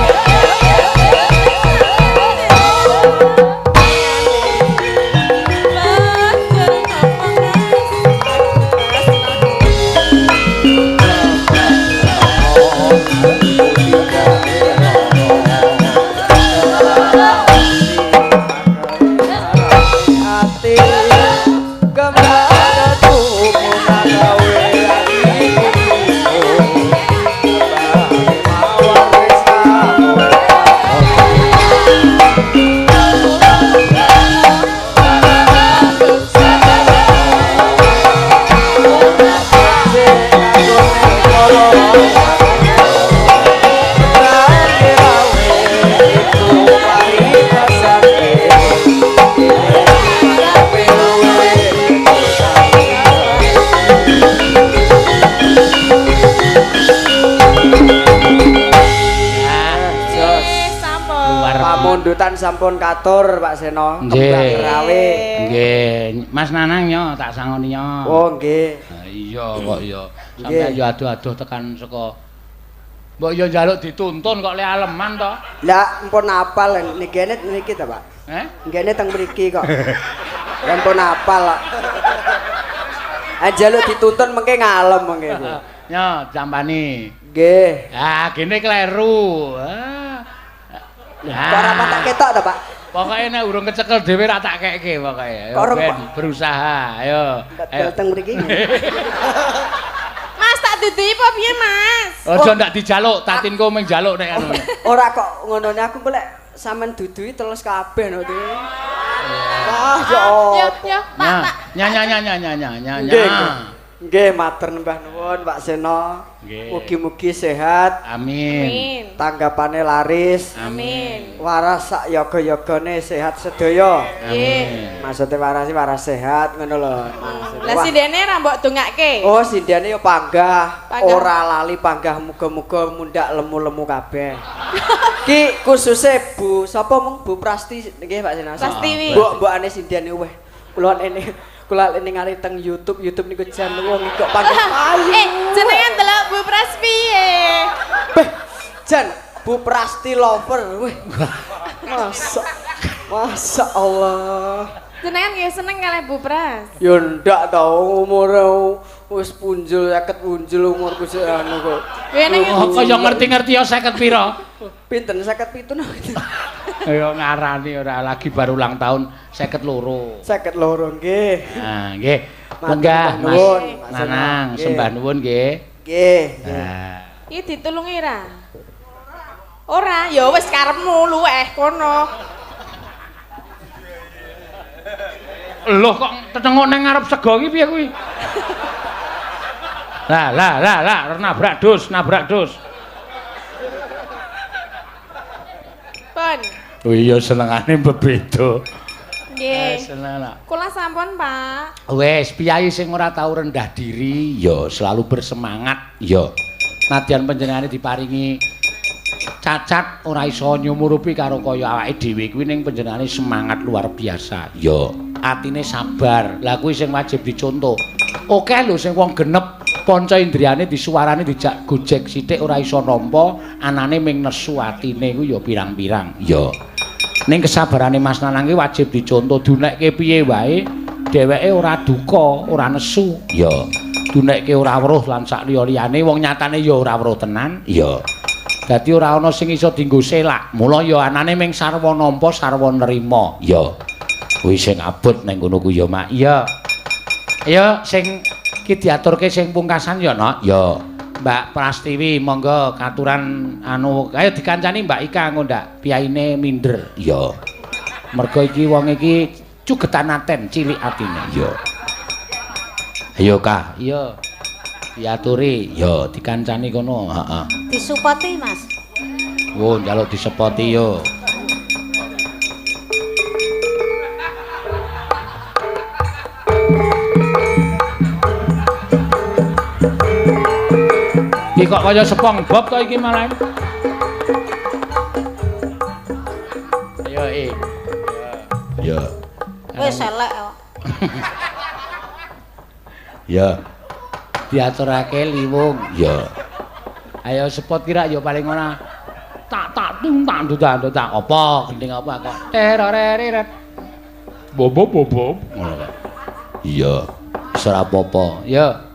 Ati kembang tuku gawe mawar wis Luar Pamundutan sampun katur Pak Seno. Nggih. Kembang rawe. Nggih, Mas Nanang nyo tak sangoni nyo. Oh nggih. Ha iya kok iya. Nggih. Sampeyan yo adoh-adoh tekan saka. Mbok yo njaluk dituntun kok le aleman to. Lah empun apal niki niki ta Pak. Eh? Nggene teng mriki kok. Lah empun apal kok. Ah njaluk dituntun mengke ngalem mengke. Nyo jampani. Nggih. Ah, gene kleru. Ah. Kok ora patek ketok ta Pak? Pokoke nek urung kecekel dhewe ra tak keke pokoke. Ayo Kok urung, ben Pak? berusaha. Ayo. Ayo. Teng mriki. Mas tak duduhi apa piye, Mas? Aja ndak dijaluk, tatinku mung njaluk nek anu. Ora kok ngonone aku golek sampean duduhi terus kabeh no. Wah, ya Ya, apa. ya, Pak, tak. Nya nya nya nya nya nya nya Nggih. nya. Nggih, matur nembah nuwun Pak Seno. Nggih. Mugi-mugi sehat, Amin. Amin. tanggapane laris, Amin. waras sak yoga-yogane sehat sedaya. Amin. Maksudnya waras sih waras sehat ngono lho. Maksudnya. Lah Wah. sindene ra mbok dongake. Oh, sindene yo panggah, Panggah. ora lali panggah muga-muga mundak lemu-lemu kabeh. Ki khususe Bu sapa mung Bu Prasti nggih Pak Seno. Prastiwi. Mbok-mbokane sindene weh. Kula ini kula ningali teng YouTube, YouTube niku jan wong kok panggah payu. Eh, jenengan delok Bu Pras piye? Beh, jan Bu Prasti lover. Wih. Masa Masya Allah. Jenengan nggih seneng kalih Bu Pras. Ya ndak tau umure wis punjul 50 punjul umurku sik anu kok. Oh, kaya ngerti-ngerti ya 50 pira? Pinten 57 no. Ya ngarani ora lagi baru ulang tahun 52. 52 nggih. Nah, nggih. Lenggah Mas Nanang, sembah nuwun nggih. Nggih. Nah. Iki ditulungi ra? Ora, ya wis karepmu luweh kono. Loh kok tetengok nang ngarep sego iki piye kuwi? Lah lah lah lah nabrak dus, nabrak dus. Pun. Oh iya senengane bebeda. Nggih. Seneng lah. Kula sampun, Pak. Wes, piyayi sing ora tau rendah diri ya selalu bersemangat ya. Nadyan panjenengane diparingi cacat ora iso nyumurupi karo kaya awake dhewe kuwi ning panjenengane semangat luar biasa. Ya, atine sabar. Lah kuwi sing wajib dicontoh. Oke lho sing wong genep panca indriyane disuwarane dijak gojek sithik ora iso nampa, anane ming nesu atine kuwi ya pirang-pirang. Ya. Ning kesabarane Mas Nanang ki wajib dicontoh, dunekke piye wae dheweke ora duka, ora nesu. Ya. Dunekke ora weruh lan sak liya-liyane wong nyatane ya ora weruh tenan. Ya. Dadi ora ana sing iso dienggo selak. Mula ya anane ming sarwa nampa, sarwa nerima. Ya. Kuwi sing abot ning kono kuwi ya, Mak. Iya. Ya sing iki diaturke sing pungkasan ya, Nok. Ya. Mbak Prastiwi monggo katuran anu ayo dikancani Mbak Ika engko ndak piyaine minder. Ya. Mergo iki wong iki cugetan aten cilik atine. Ya. Ayo Kak. Iya. Diaturi, ya dikancani kono, heeh. Disupoti, Mas. Wo, njaluk disepoti yo. Iki kok kaya SpongeBob to iki malah. Ayo, eh. Ya. Wis elek kok. Ya. Diaturake liwung. Ya. Ayo sepot kira ya paling ora tak tak tung tak tak tak apa gending apa kok teroreret. Bobo bobo ngono kok. Iya. Wis ora apa-apa. Ya.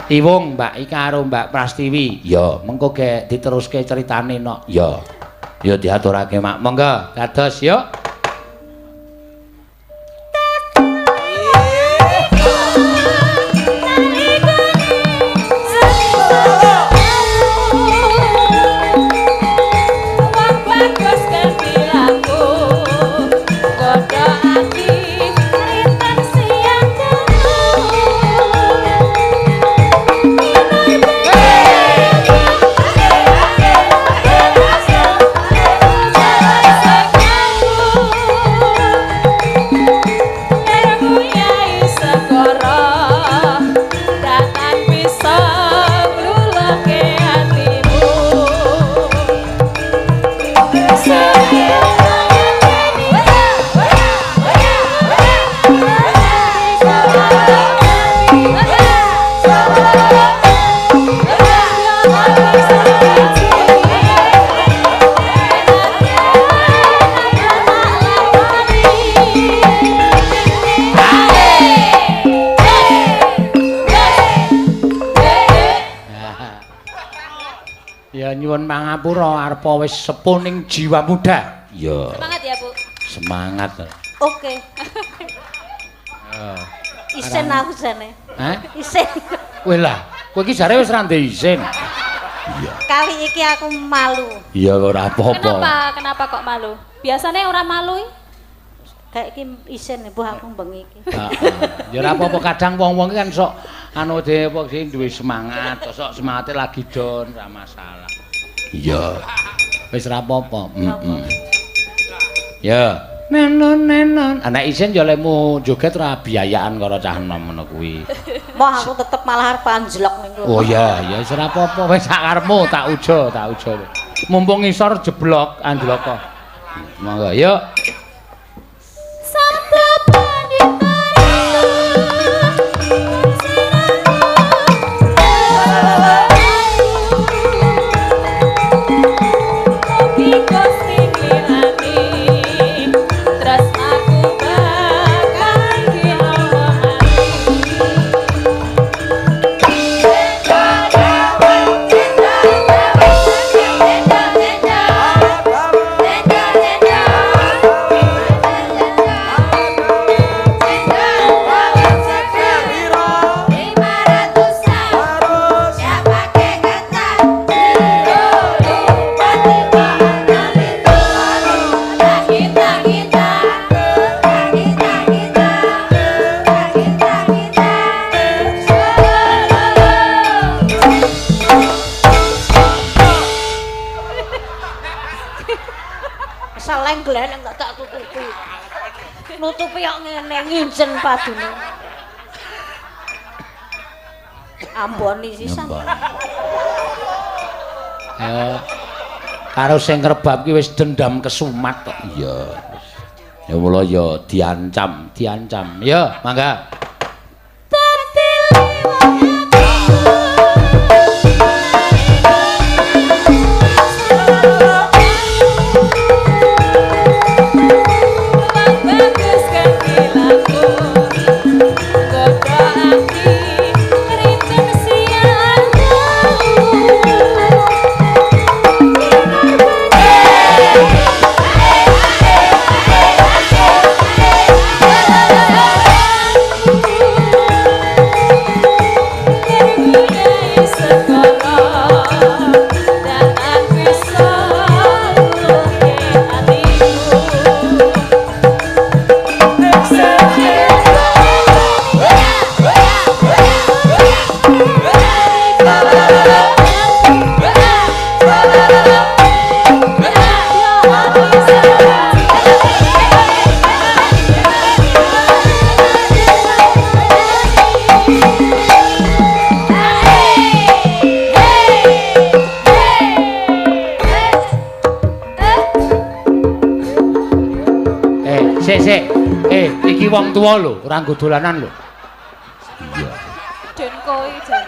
Liwung Mbak Ika karo Mbak Prastiwi. Ya, mengko gek diteruske ceritane nok. Ya. Ya diaturake Mak. Monggo dados yuk. Ya nyuwun pangapura arepa wis sepuh ning jiwa muda. Ya. Semangat ya, Bu. Semangat. Oke. Isin aku jane. Hah? Isin. Kowe lah, kowe iki jare wis ra ndek isin. Iya. Kali iki aku malu. Iya ora apa-apa. Kenapa? Kenapa kok malu? Biasanya ora malu iki. Kayak iki isin mbuh aku bengi iki. Heeh. Ya ora apa-apa kadang wong-wong iki kan sok anu dhewe apa sing duwe semangat, sok semangate lagi down ora masalah. Iya. Wis ora apa-apa. Heeh. Ya. Nenon nenon. Anak isin ya lemu joget ora biayaan karo cah enom ngono kuwi. Moh aku tetep malah arep anjlok ning kono. Oh iya, ya wis ora apa-apa wis sak karepmu tak ujo, tak ujo. Mumpung ngisor jeblok anjlok kok. Monggo yuk. Seleng gleneng tak tutupi. Nutupi kok ngene nginjen padune. Amboni sisan. Ayo. Karo sing ngrebab ki wis dendam kesumat kok. Iya. Ya mula ya diancam, diancam. Ya, mangga. Iki wong tuwa lho, ora nggo dolanan lho. Iya. Den kowe jan.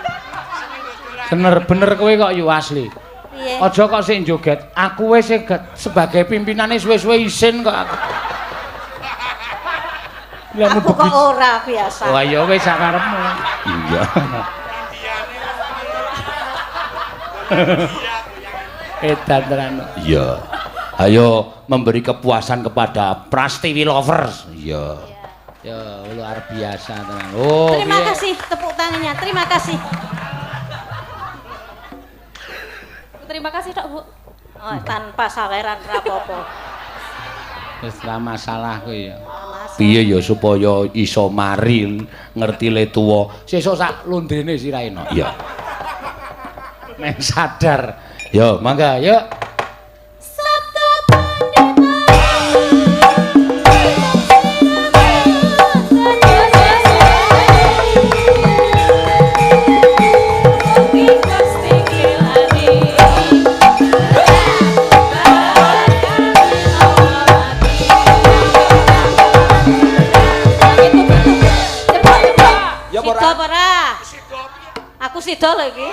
Bener-bener kowe kok yu asli. Piye? Aja kok sing joget, aku wis sing sebagai pimpinane suwe-suwe isin kok aku. Lah aku kok ora biasa. Wah ya wis sak karepmu. Iya. Edan tenan. Iya. Ayo memberi kepuasan kepada Prastiwi Lovers. Iya. Ya, luar biasa tenan. Oh, terima kasih tepuk tangannya. Terima kasih. Terima kasih tok, Bu. Oh, tanpa saweran ra apa-apa. Wis ra masalah kuwi ya. Piye ya supaya iso mari ngerti le tuwa. Sesuk sak londrene sirahe no. Iya. Men sadar. Yo, mangga, yuk. Aku sida lho iki.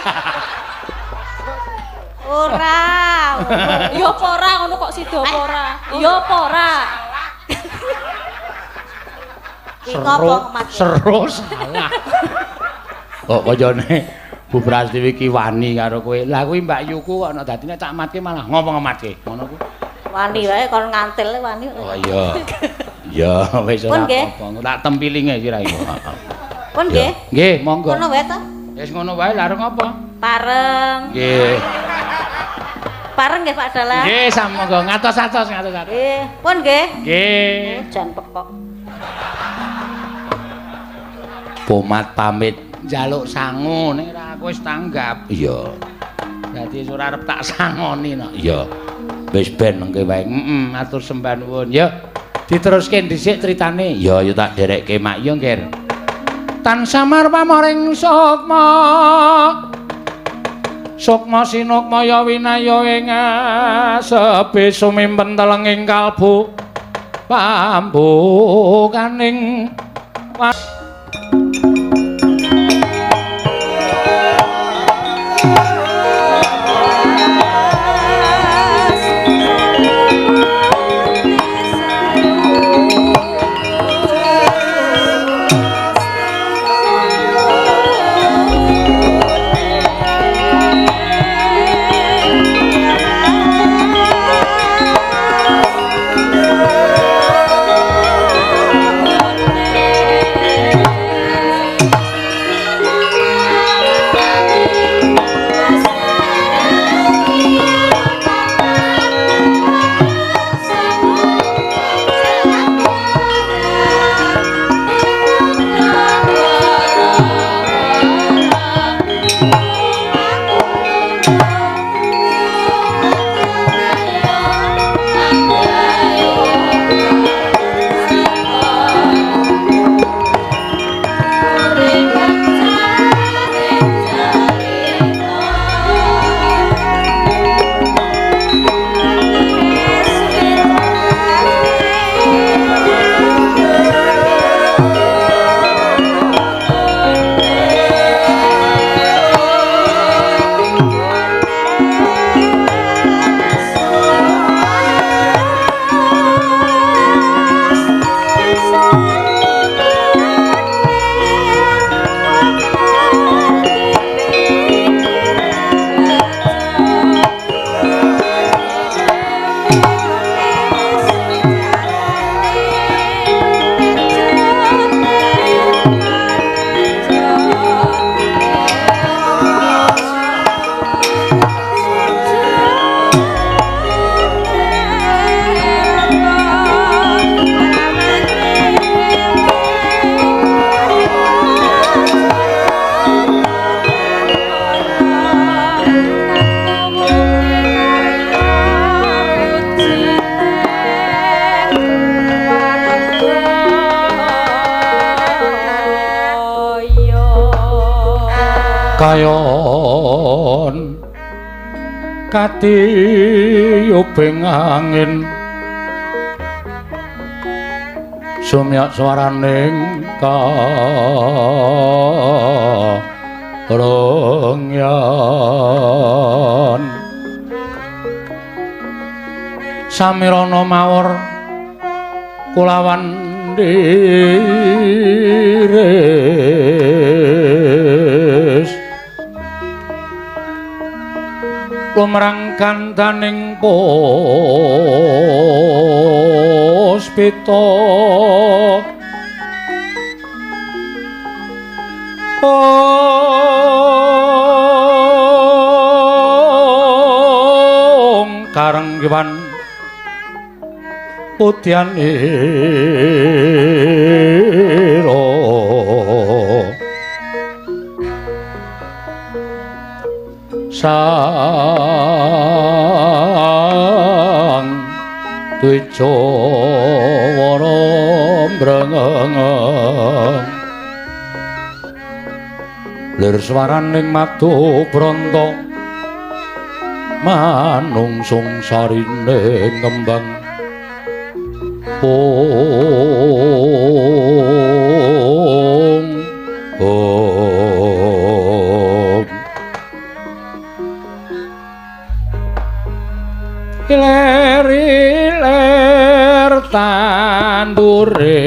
Ora. Ya apa ora ngono kok sida apa ora? Ya apa ora? Seru salah. Kok kayane Bu Prastiwi iki wani karo kowe. Lah kuwi Mbak Yuku kok ana dadine tak matke malah ngomong ngematke. Ngono kuwi. Wani wae kon ngantil wani. Oh iya. Ya wis ora apa-apa. Tak tempilinge sira iku. Pun nggih. Nggih, monggo. Ngono wae to? Wis ngono wae lareng apa? Pareng. Nggih. Pareng nggih Pak Dalang. Nggih, samangga ngatos-atos ngatos-atos. Nggih, pun nggih. Nggih. Jan pekok. Pomat pamit njaluk sangu ning ra aku wis tanggap. Iya. Dadi ora arep tak sangoni no. Iya. Wis ben mengke wae. Heeh, matur sembah nuwun. Ya, diteruske dhisik critane. Ya, ya tak derekke mak ya, Ngger. Tan samar pamoring sukma. Sukma sinukmaya winaya ing asepe sumimpen telenging kalbu pambukaning Kayon katiyubing angin sumyak swaraning karengyan samirana mawar kulawan diris lumrang kandaning puspita ong karenggiwan putyanira sang Dwijawara mrengeng lir swaraning madu branta manungsung sarine ngembang ong om iler iler tandure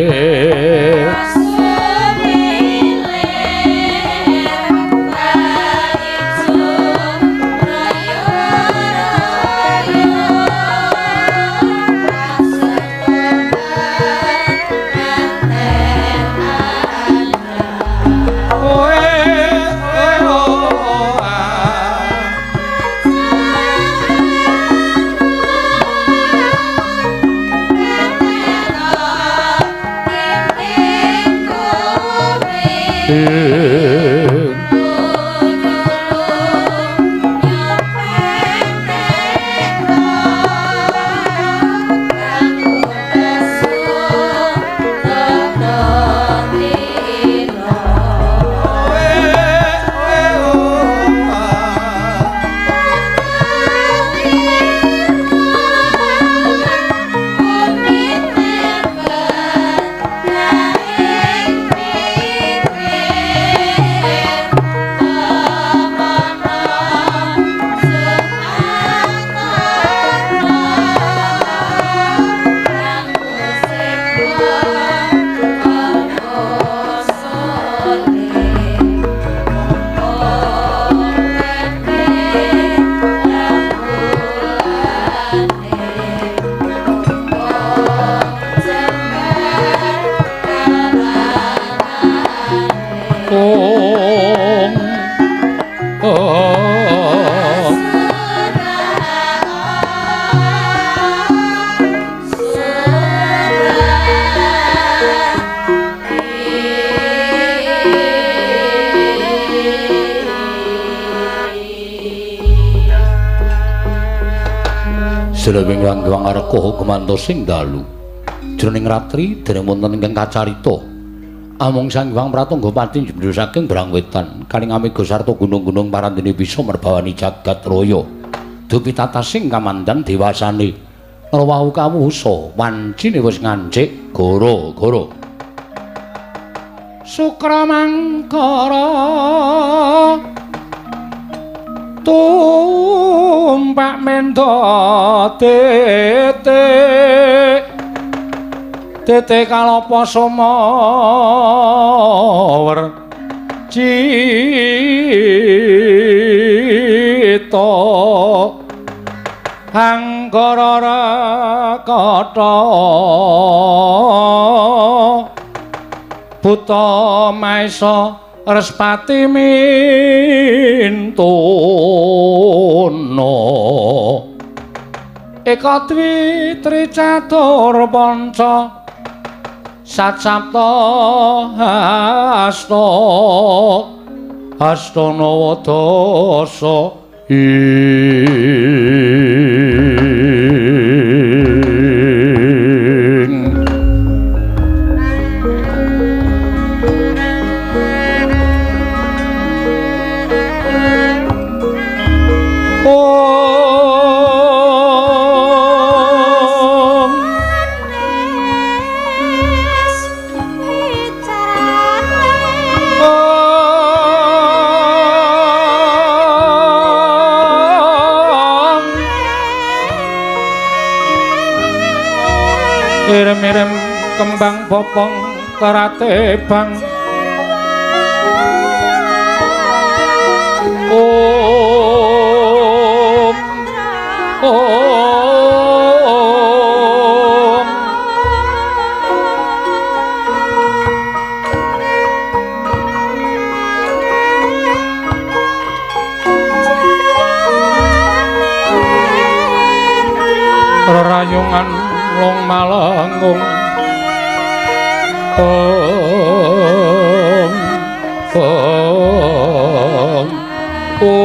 Selewing Rangga Arka gumantos sing dalu. Jroning ratri dereng wonten ingkang kacarita. Amung Sang Hyang Pratangga pati njembrul saking Brangwetan kaling amega sarta gunung-gunung parandene bisa merbawani jagat raya. Dupi tatasing kamandan dewasane. Rawuh kawusa wancine wis ngancik goro-goro. Sukra mangkara tumpak mendo tete tete kalapa sumawer cita anggara rakata buta maesa Respati mintono Eka dwi tri catur panca sat sapta hasta hasta nawa dasa ing. Irem-irem kembang popong kerate bang. Om Om Rerayungan long malengung. Om Om Om Om Om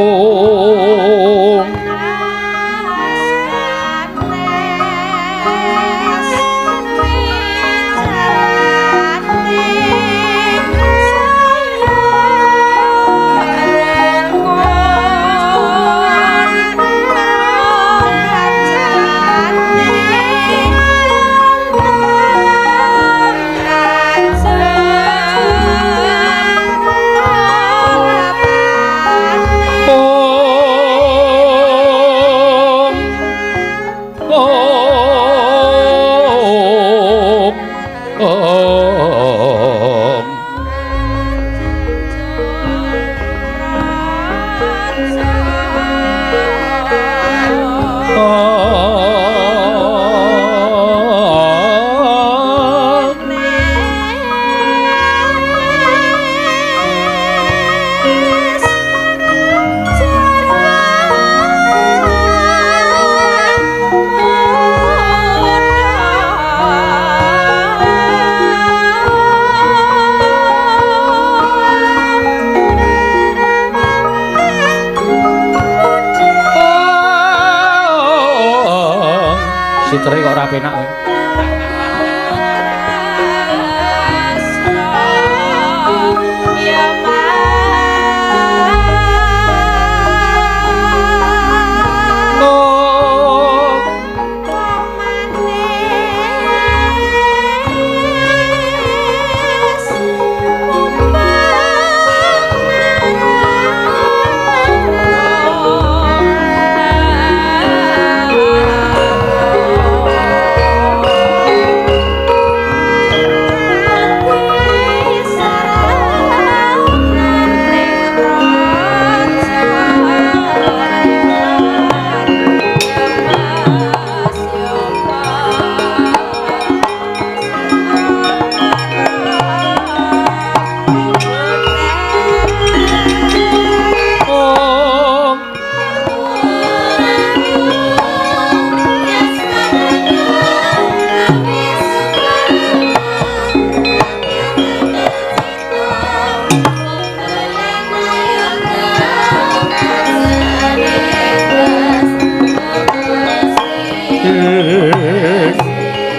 Om Sitere kok ora penak kowe. Oh.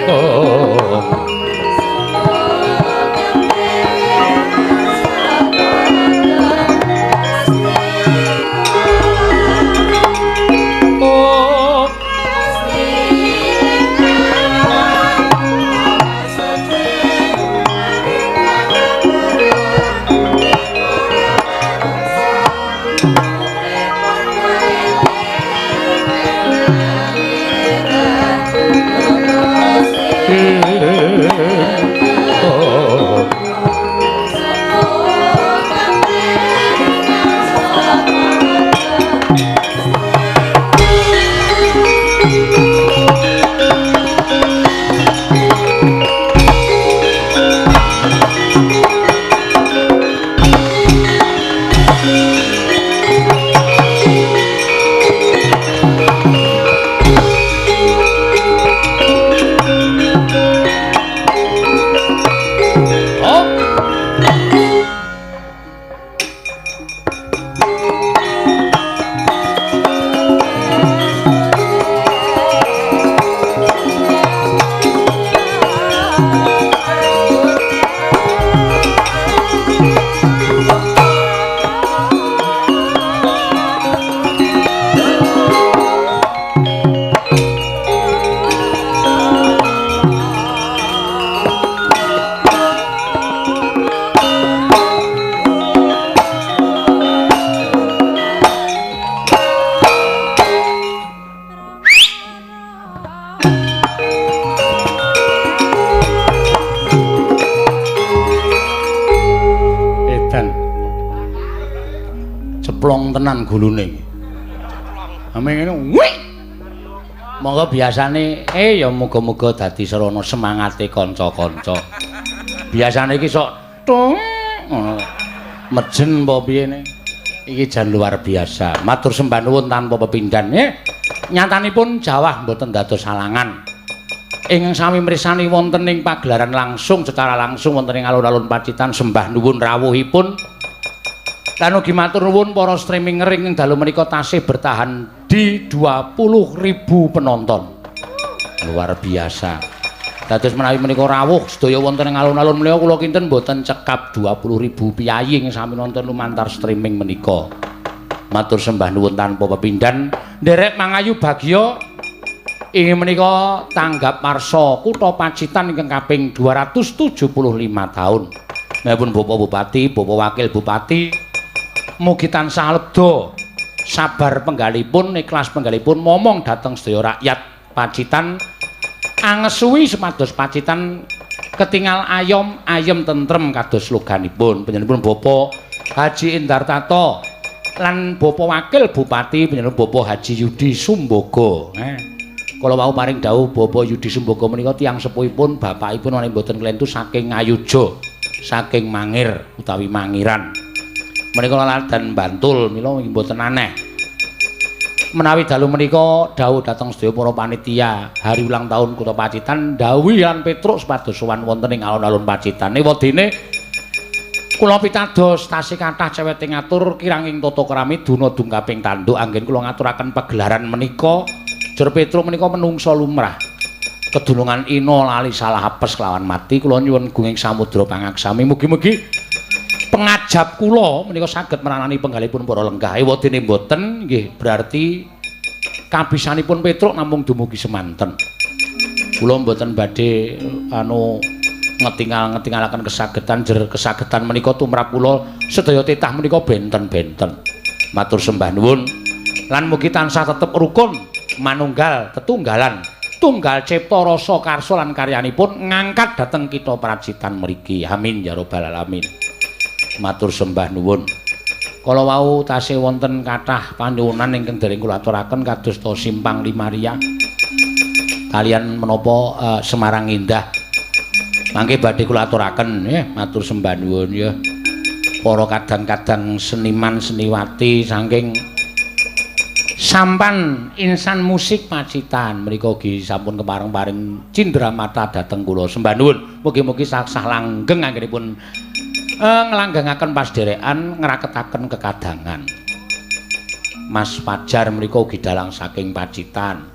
Om Om Om Cemplong tenan gulune iki. Ame ngene wih. Monggo biasane ya muga-muga dadi sarana semangate kanca-kanca. Biasane iki sok tung ngono. Mejen apa piye ne? Iki jan luar biasa. Matur sembah nuwun tanpa pepindhan nggih. Nyatanipun jawah mboten dados halangan. Ingkang sami mrisani wonten ing pagelaran langsung secara langsung wonten ing alun-alun Pacitan sembah nuwun rawuhipun. Lan ugi matur nuwun para streaminger ingkang dalu menika tasih bertahan di 20.000 penonton. Luar biasa. Dados menawi menika rawuh sedaya wonten ing alun-alun menika kula kinten mboten cekap 20.000 piyayi ingkang sami nonton lumantar streaming menika. Matur sembah nuwun tanpa pepindhan, nderek mangayu bagya inggih menika tanggap warsa kutha Pacitan ingkang kaping 275 taun. Menapa Bapak Bupati, Bapak Wakil Bupati mugi tansah lebda sabar penggalipun, ikhlas penggalipun momong dhateng sedaya rakyat Pacitan angesuwi supados Pacitan ketingal ayom ayem tentrem kados sloganipun. Panjenenganipun Bapak Haji Indar Tato lan Bapak Wakil Bupati panjenengan Bapak Haji Yudi Sumbogo. Kala wau paring dawuh Bapak Yudi Sumbogo menika tiyang sepuhipun bapakipun menawi mboten klentu saking Ngayuja, saking Mangir utawi Mangiran. Menika laladan Bantul mila mboten aneh. Menawi dalu menika dawuh dhateng sedaya para panitia hari ulang tahun Kutha Pacitan dhawuhi lan Petruk supados sowan wonten ing alun-alun Pacitan. Ewadene kula pitados tasih kathah cewete ngatur kiranging tata krami duna dungkaping tanduk anggen kula ngaturaken pagelaran menika. Jer Petruk menika menungsa lumrah. Kedunungan ina lali salah apes kelawan mati kula nyuwun gunging samudra pangaksami mugi-mugi pengajap kula menika saged meranani penggalipun para lenggah. Ewadene mboten nggih berarti kabisanipun Petruk namung dumugi semanten. Kula mboten badhe anu ngetingal-ngetingalaken kesagetan jer kesagetan menika tumrap kula sedaya titah menika benten-benten. Matur sembah nuwun lan mugi tansah tetep rukun manunggal tetunggalan tunggal cipta rasa karsa lan karyanipun ngangkat dhateng kitha Pacitan mriki. Amin ya rabbal alamin. Matur sembah nuwun. Kala wau tasih wonten kathah panyuwunan ingkang dereng kula aturaken kados to Simpang Limaria kalian menapa Semarang Indah. Mangke badhe kula aturaken nggih, matur sembah nuwun ya. Para kadang-kadang seniman seniwati saking Sampan Insan Musik Pacitan menika ugi sampun kepareng-paring cindra mata dhateng kula. Sembah nuwun. Mugi-mugi saksah langgeng anggenipun nglanggengaken pasderekan ngraketaken kekadangan. Mas Fajar menika ugi dalang saking Pacitan.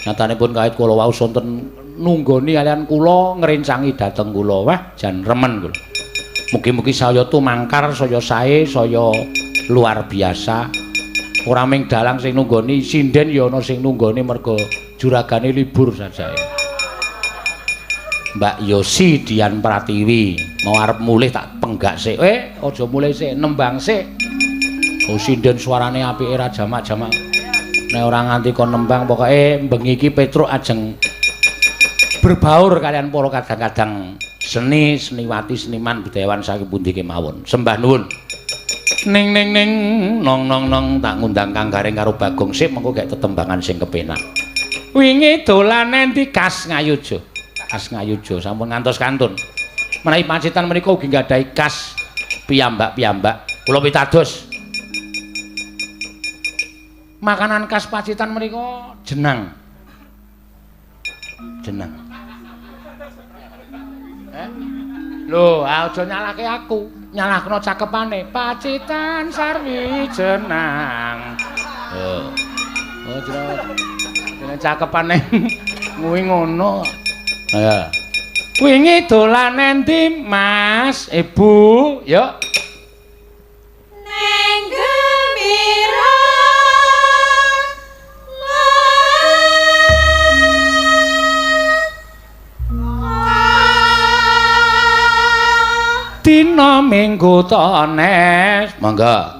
Nyatanipun kait kula wau sonten nunggoni kalian kula ngrencangi dhateng kula. Wah, jan remen kula. Mugi-mugi saya tumangkar, saya sae, saya luar biasa. Ora mung dalang sing nunggoni, sinden ya ana sing nunggoni merga juragane libur sajae. Mbak Yosi Dian Pratiwi mau arep mulih tak penggak sik. Aja mulih sik, nembang sik. Oh sinden suarane apike ra jamak-jamak. Nek ora nganti kon nembang pokoke bengi iki Petruk ajeng berbaur kalian para kadang-kadang seni, seniwati, seniman, budayawan saking pundi kemawon. Sembah nuwun. Ning ning ning nong nong nong tak ngundang Kang Gareng karo Bagong sik mengko gek tetembangan sing kepenak. Wingi dolan endi kas Ngayuja. Kas Ngayuja sampun ngantos kantun. Menawi Pacitan menika ugi nggadahi kas piyambak-piyambak. Kula pitados. Makanan khas Pacitan menika jenang. Jenang. Lho, aja nyalahke aku, nyalahkno cakepane. Pacitan sarwi jenang. Oh. Oh, jeneng cakepane kuwi ngono. Ya. Wingi dolan endi, Mas? Ibu, yuk. Neng gembira. Dina Minggu tones, monggo.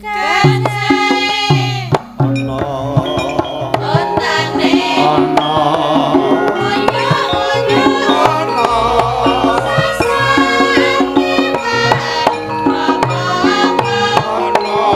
Kancane ana ontane ana ana sasane apa-apa.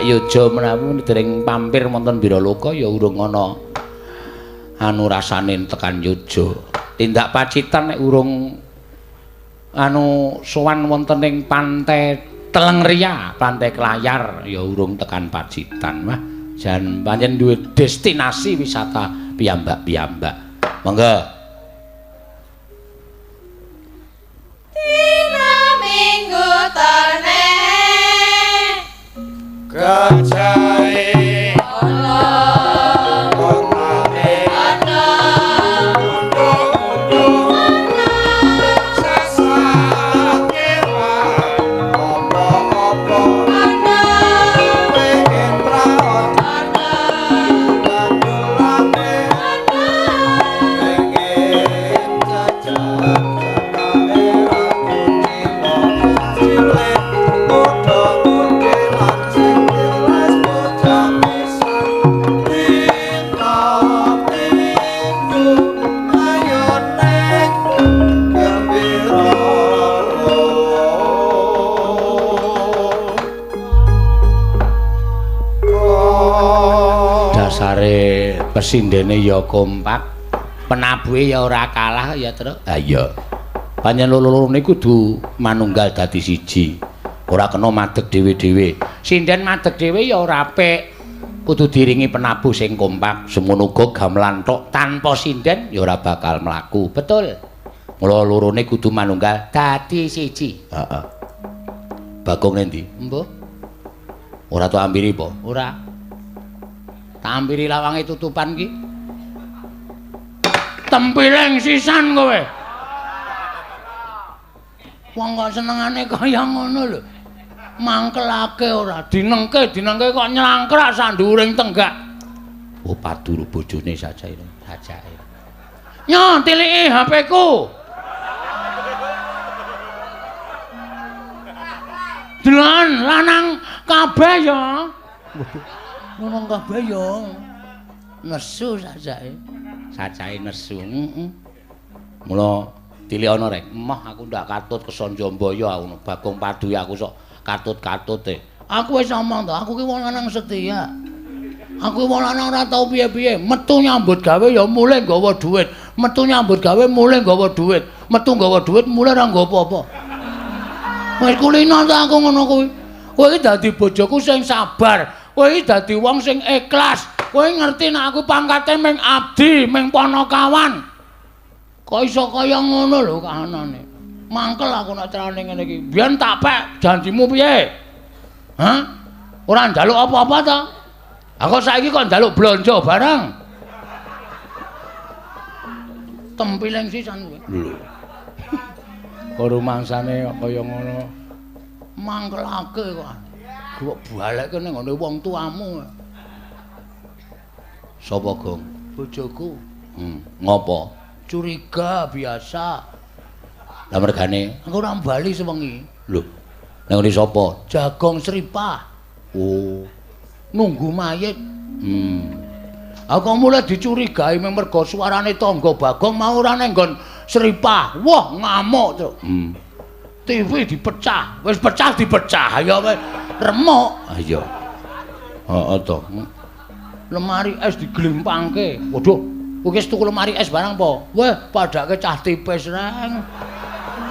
Tindak Yojo menawi dereng pampir wonten Biraloka ya urung ana anu rasane tekan Yojo. Tindak Pacitan nek urung anu sowan wonten ing pantai Teleng Ria, pantai Klayar ya urung tekan Pacitan. Wah, jan pancen duwe destinasi wisata piyambak-piyambak. Monggo. Dina Minggu terne gajahe ana kotane ana undung-undung sasar kewan apa-apa ana pengen praon ana bandulane ana pengen jajan era kucing cilik muda-mudi lan sing les bocah pisan dina Minggu ayo neng gembira. Dasare pesindene ya kompak, penabuhe ya ora kalah ya, Truk. Ha iya. Pancen loro-lorone kudu manunggal dadi siji. Ora kena madeg dhewe-dhewe. Sinden madeg dhewe ya ora apik. Kudu diringi penabuh sing kompak. Semono uga gamelan tok tanpa sinden ya ora bakal mlaku. Betul. Mula lorone kudu manunggal dadi siji. Heeh. Bagong endi? Embuh. Ora tok ampiri apa? Ora. Tak ampiri lawange tutupan ki. Tempiling sisan kowe. Wong kok senengane kaya ngono lho. Mangkelake ora, dinengke, dinengke kok nyelangkrak sak nduwuring tenggak. Oh, paduru bojone sajake, sajake. Nyo, tiliki HP-ku. Delan lanang kabeh ya. Lanang kabeh ya. Nesu sajake. Sajake nesu. Heeh. Mula tilik ana rek. Emoh aku ndak katut kesonjomboyo aku Bagong Paduwi aku sok katut-katute. Aku wis omong to, aku ki wong lanang setia. Aku wong lanang ora tau piye-piye, metu nyambut gawe ya mulih nggawa dhuwit, metu nyambut gawe mulih nggawa dhuwit, metu nggawa dhuwit mulih ora nggawa apa-apa. Wis kulino to aku ngono kuwi. Kowe iki dadi bojoku sing sabar, kowe iki dadi wong sing ikhlas. Kowe ngerti nek aku pangkate ming abdi, ming panakawan. Kok iso kaya ngono lho kahanane. Mangkel aku nek carane ngene iki. Biyen tak pek janjimu piye? Hah? Ora njaluk apa-apa ta? Aku saiki kok njaluk blonjo barang. Tempiling sisan kowe. Lho. Kok rumangsane kok kaya ngono. Mangkelake kok. Kok balekke ning ngene wong tuamu. Sapa, Gong? Bojoku. Ngopo? Curiga biasa. Lah mergane aku ora bali sewengi. Lho. Nang ngene sapa? Jagong Sripah. Oh. Nunggu mayit. Aku mulai dicurigai mergo suarane tangga Bagong mau ora nang nggon Sripah. Wah, ngamuk, Truk. TV dipecah. Wis pecah dipecah. Ya wis remuk. Ha iya. Heeh to. Lemari es diglimpangke. Waduh, kowe wis tuku lemari es barang apa? Wah, padake cah tipis reng.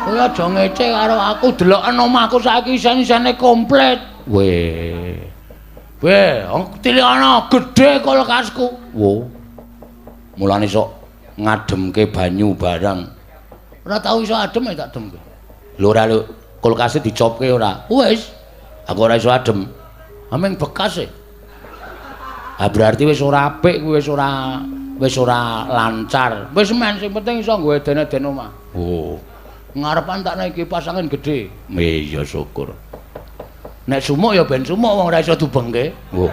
Kowe aja ngece karo aku, deloken omahku saiki isen-isene komplit. Weh. Weh, tilikana gedhe kulkasku. Wo. Mulane sok ngademke banyu barang. Ora tau iso adem ya tak demke. Lho ora lho, kulkase dicopke ora? Wis. Aku ora iso adem. Ameng bekas e. Ah berarti wis ora apik kuwi, wis ora lancar. Wis men sing penting iso nggo eden-eden omah. Oh. Ngarepan tak nek iki pasangan gedhe. Iya syukur. Nek sumuk ya ben sumuk wong ora iso dubengke. Oh.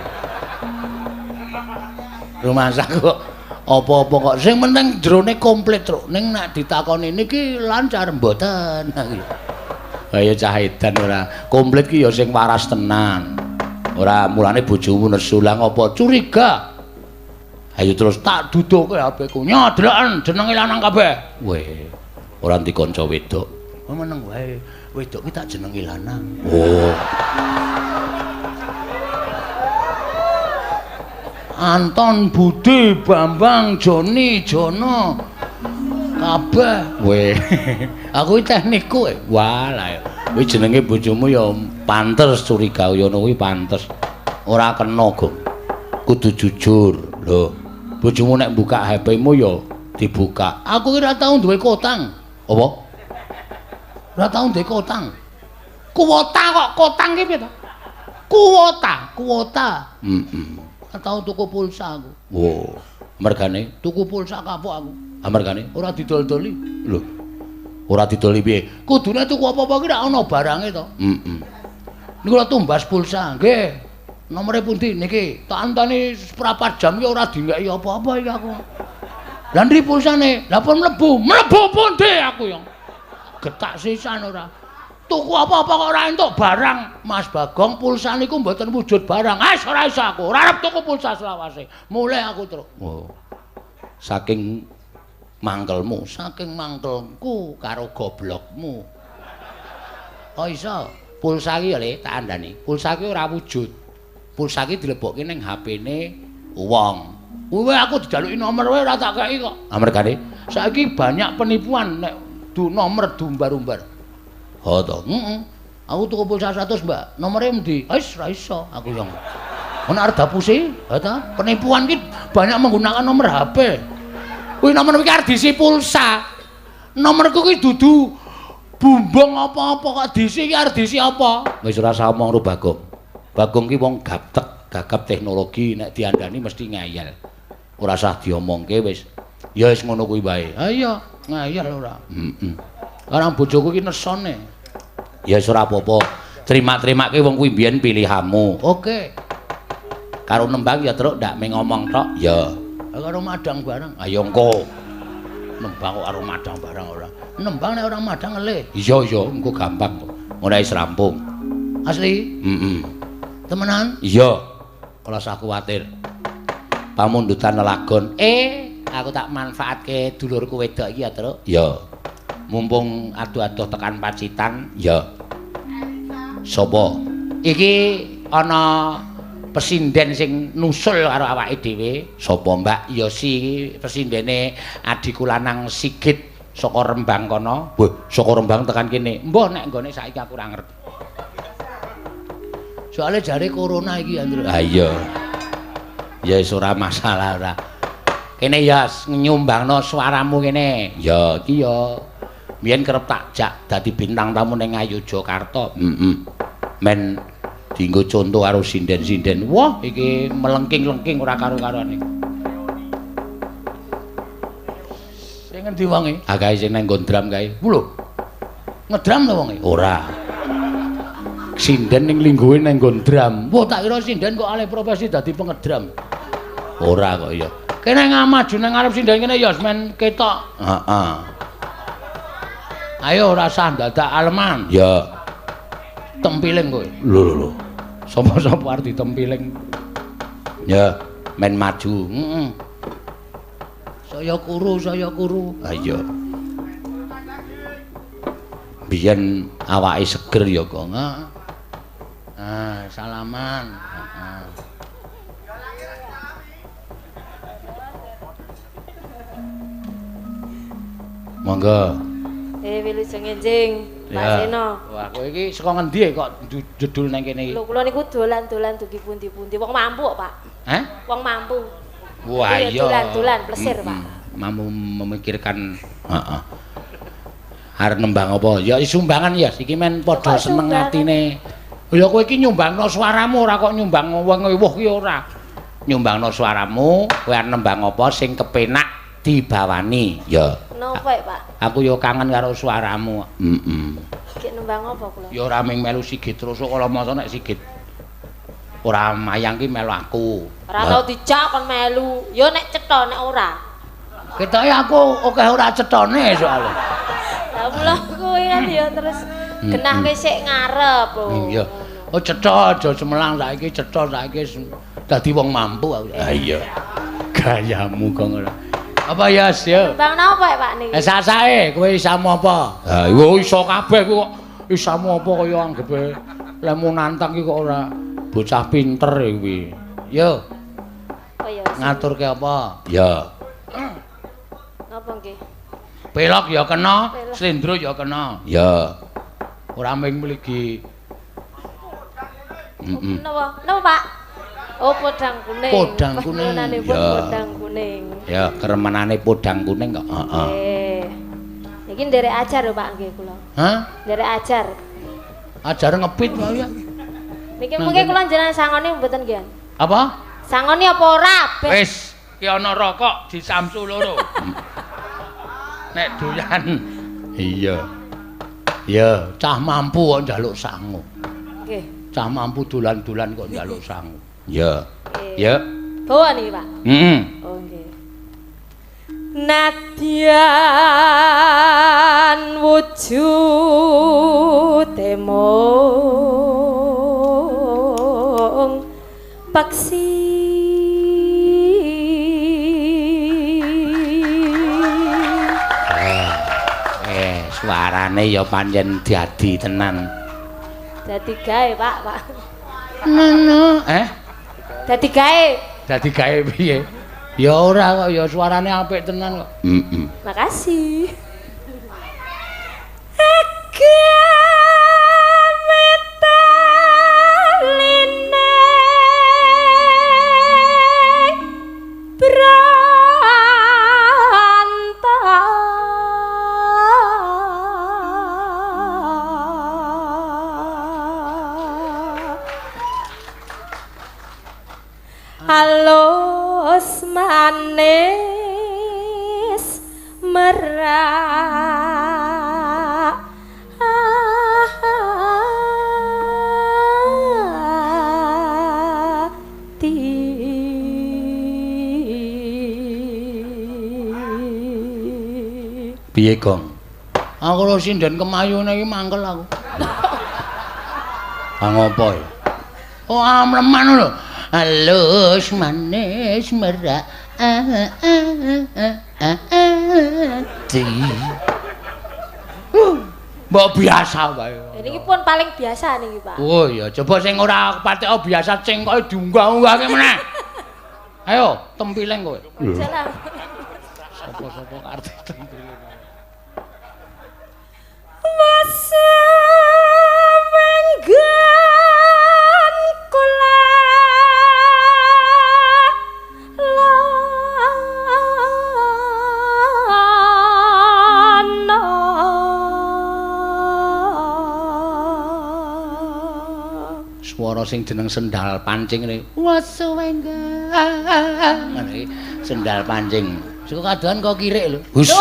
Rumangsa kok apa-apa kok sing penting jerone komplit, Truk. Ning nek ditakoni niki lancar mboten. Kaya cah edan ora. Komplit ki ya sing waras tenan. Ora mulane bojomu nesu lah ngapa curiga. Ayo terus tak duduhke HP-ku. Nyo deloken jenenge lanang kabeh. Weh, ora ndi kanca wedok. Meneng wae. Wedok ki tak jenenge lanang. Oh. Anton, Budi, Bambang, Joni, Jono. Kabeh. Weh. Aku iki teknikku. Wah, lah. Kuwi jenenge bojomu ya pantes curiga ngono kuwi pantes. Ora kena, Gong. Kudu jujur. Lho, bojomu nek buka HP-mu ya dibuka. Aku ki ora tau duwe kotang. Apa? Ora tau duwe kotang. Kuota kok kotang ki piye to? Kuota, kuota. Heeh. Ora tau tuku pulsa aku. Wo, mergane tuku pulsa kapok aku. Amargane ora didol-doli. Lho. Ora didoli piye? Kudune tuku apa-apa ki rak ana barange to. Heeh. Niku lho tumbas pulsa. Nggih. Nomore pundi niki? Tak anteni seprapat jam ki ora dingeki apa-apa iki aku. Lah ndi pulsane? Lah pun mlebu. Mlebu pundi aku yo. Getak sisan ora. Tuku apa-apa kok ora entuk barang. Mas Bagong pulsa niku mboten wujud barang. Ah ora iso aku. Ora arep tuku pulsa selawase. Mulih aku truk. Oh. Saking mangkelmu, saking mangkelku karo goblokmu. Oh iso, pulsa iki ya Le, tak andani. Pulsa iki ora wujud. Pulsa iki dilebokke ning HP-ne wong. Kuwi aku dijaluki nomor wae ora tak kei kok. Amargane saiki banyak penipuan nek du nomor diumbar-umbar. Ha to, heeh. Aku tuku pulsa 100, Mbak. Nomore endi? Wis ora iso aku yo. Ono arep dapusi, ha ta? Penipuan ki banyak menggunakan nomor HP. Kuwi nomor iki arep diisi pulsa. Nomorku ki dudu bumbung apa-apa kok diisi iki arep diisi apa? Wis ora usah omong karo Bagong. Bagong ki wong gaptek, gagap teknologi nek diandani mesti ngeyel. Ora usah diomongke wis. Ya wis ngono kuwi wae. Ha iya, ngeyel ora. Heeh. Karang bojoku ki nesone. Ya wis ora apa-apa. Terima-terimake wong kuwi mbiyen pilihanmu. Oke. Karo nembang ya truk ndak mung ngomong tok. Ya. Karo madang barang. Ayo engko. Nembang kok karo madang barang ora. Nembang nek ora madang ngelih. Iya iya engko gampang kok. Ngono wis rampung. Asli? Heeh. Temenan? Iya. Ora usah kuwatir. Pamundutan lelagon. Aku tak manfaatke dulurku wedok iki ya, Truk. Iya. Mumpung adu-aduh tekan Pacitan, ya. Sapa? Iki ana pesinden sing nusul karo awake dhewe. Sapa, Mbak? Ya si iki pesindene adhiku lanang Sigit saka Rembang kono. Wah, saka Rembang tekan kene. Mbah nek nggone saiki aku ora ngerti. Soale jare corona iki ya, Ndru. Ha iya. Ya wis ora masalah ora. Kene ya nyumbangno suaramu kene. Ya iki ya biyen kerep tak jak dadi bintang tamu ning Ngayogyakarta. Heeh. Men dienggo conto karo sinden-sinden. Wah, iki melengking-lengking ora karo-karuane. Sing ngendi wonge? Ah kae sing nang nggon drum kae. Lho. Ngedrum to wonge? Ora. Sinden ning lingguhe nang nggon drum. Wah, tak kira sinden kok alih profesi dadi pengedrum. Ora kok ya. Kene ngamaju nang ngarep sinden kene ya men ketok. Heeh. Ayo ora usah dadak aleman. Ya. Tempiling kowe. Lho lho lho. Sapa-sapa arep ditempiling. Ya, men maju. Heeh. Saya kuru, saya kuru. Ha iya. Biyen awake seger ya, Kong. Ah, salaman. Heeh. Monggo. Wilujeng enjing, Pak Seno. Wah, kowe iki saka ngendi kok jedul nang kene iki? Lho, kula niku dolan-dolan dugi pundi-pundi. Wong mampu kok, Pak. Hah? Wong mampu. Wah, iya. Dolan-dolan plesir, Pak. Mampu memikirkan, heeh. Arep nembang apa? Ya sumbangan ya, iki men padha seneng atine. Ya kowe iki nyumbangno suaramu ora kok nyumbang wong ewuh ki ora. Nyumbangno suaramu, kowe arep nembang apa sing kepenak dibawani. Ya. Napa, Pak? Aku ya kangen karo suaramu. Heeh. Ki nembang apa kula? Ya ora ming melu Sigit terus kala maca nek Sigit ora mayang ki melu aku. Ora tau dijak kon melu. Ya nek cetha nek ora. Ketoke aku akeh ora cethane soalé. Lah mula kuwi kan ya terus genahke sik ngarep. Iya. Oh cetha aja cemelang saiki cetha saiki dadi wong mampu aku. Ha iya. Gayamu kok ora. Apa ya, Yo? Bang napa Pak niki? Sasae kowe isamu apa? Ha iya iso kabeh kowe kok isamu apa kaya anggepe lemu nantang iki kok ora bocah pinter kuwi. Yo. Oh ya. Ngaturke apa? Ya. Napa nggih? Pelok ya kena, slendro ya kena. Ya. Ora mung mligi. Heeh. Napa? Napa, Pak? Oh, podang kuning. Podang kuning. Panjenenganipun podang kuning. Ya, keremenane podang kuning kok. Heeh. Nggih. Niki nderek ajar lho, Pak, nggih kula. Hah? Nderek ajar. Ajar ngepit wae ya. Niki mungkin kula njenengan sangoni mboten nggih? Apa? Sangoni apa ora? Wis, ki ana rokok disamsu loro. Nek doyan. Iya. Ya, cah mampu kok njaluk sangu. Nggih. Cah mampu dolan-dolan kok njaluk sangu. Ya. Ya. Bawa niki, Pak. Heeh. Oh, nggih. Nadyan wujude mung paksi Suarane ya pancen dadi tenan. Dadi gawe, Pak, Pak. Ngono. Dadi gawe. Dadi gawe piye? Ya ora kok, ya suarane apik tenan kok. Heeh. Makasih. Halus manis merak ati. Piye, Gong? Aku lho sinden kemayune iki mangkel aku. Ah ngopo ya? Oh, amleman lho. Halus manis merak ati. Mbok biasa wae. Niki pun paling biasa niki, Pak. Oh iya, coba sing ora patek biasa cengkoke diunggah-unggahke meneh. Ayo, tempileng kowe. Sapa-sapa arti tempileng. Masa menggan kula Swara sing jeneng sendal pancing ngene. Wasuwengga. Ngono iki sendal pancing. Saka kadohan kok kirik lho. Hus.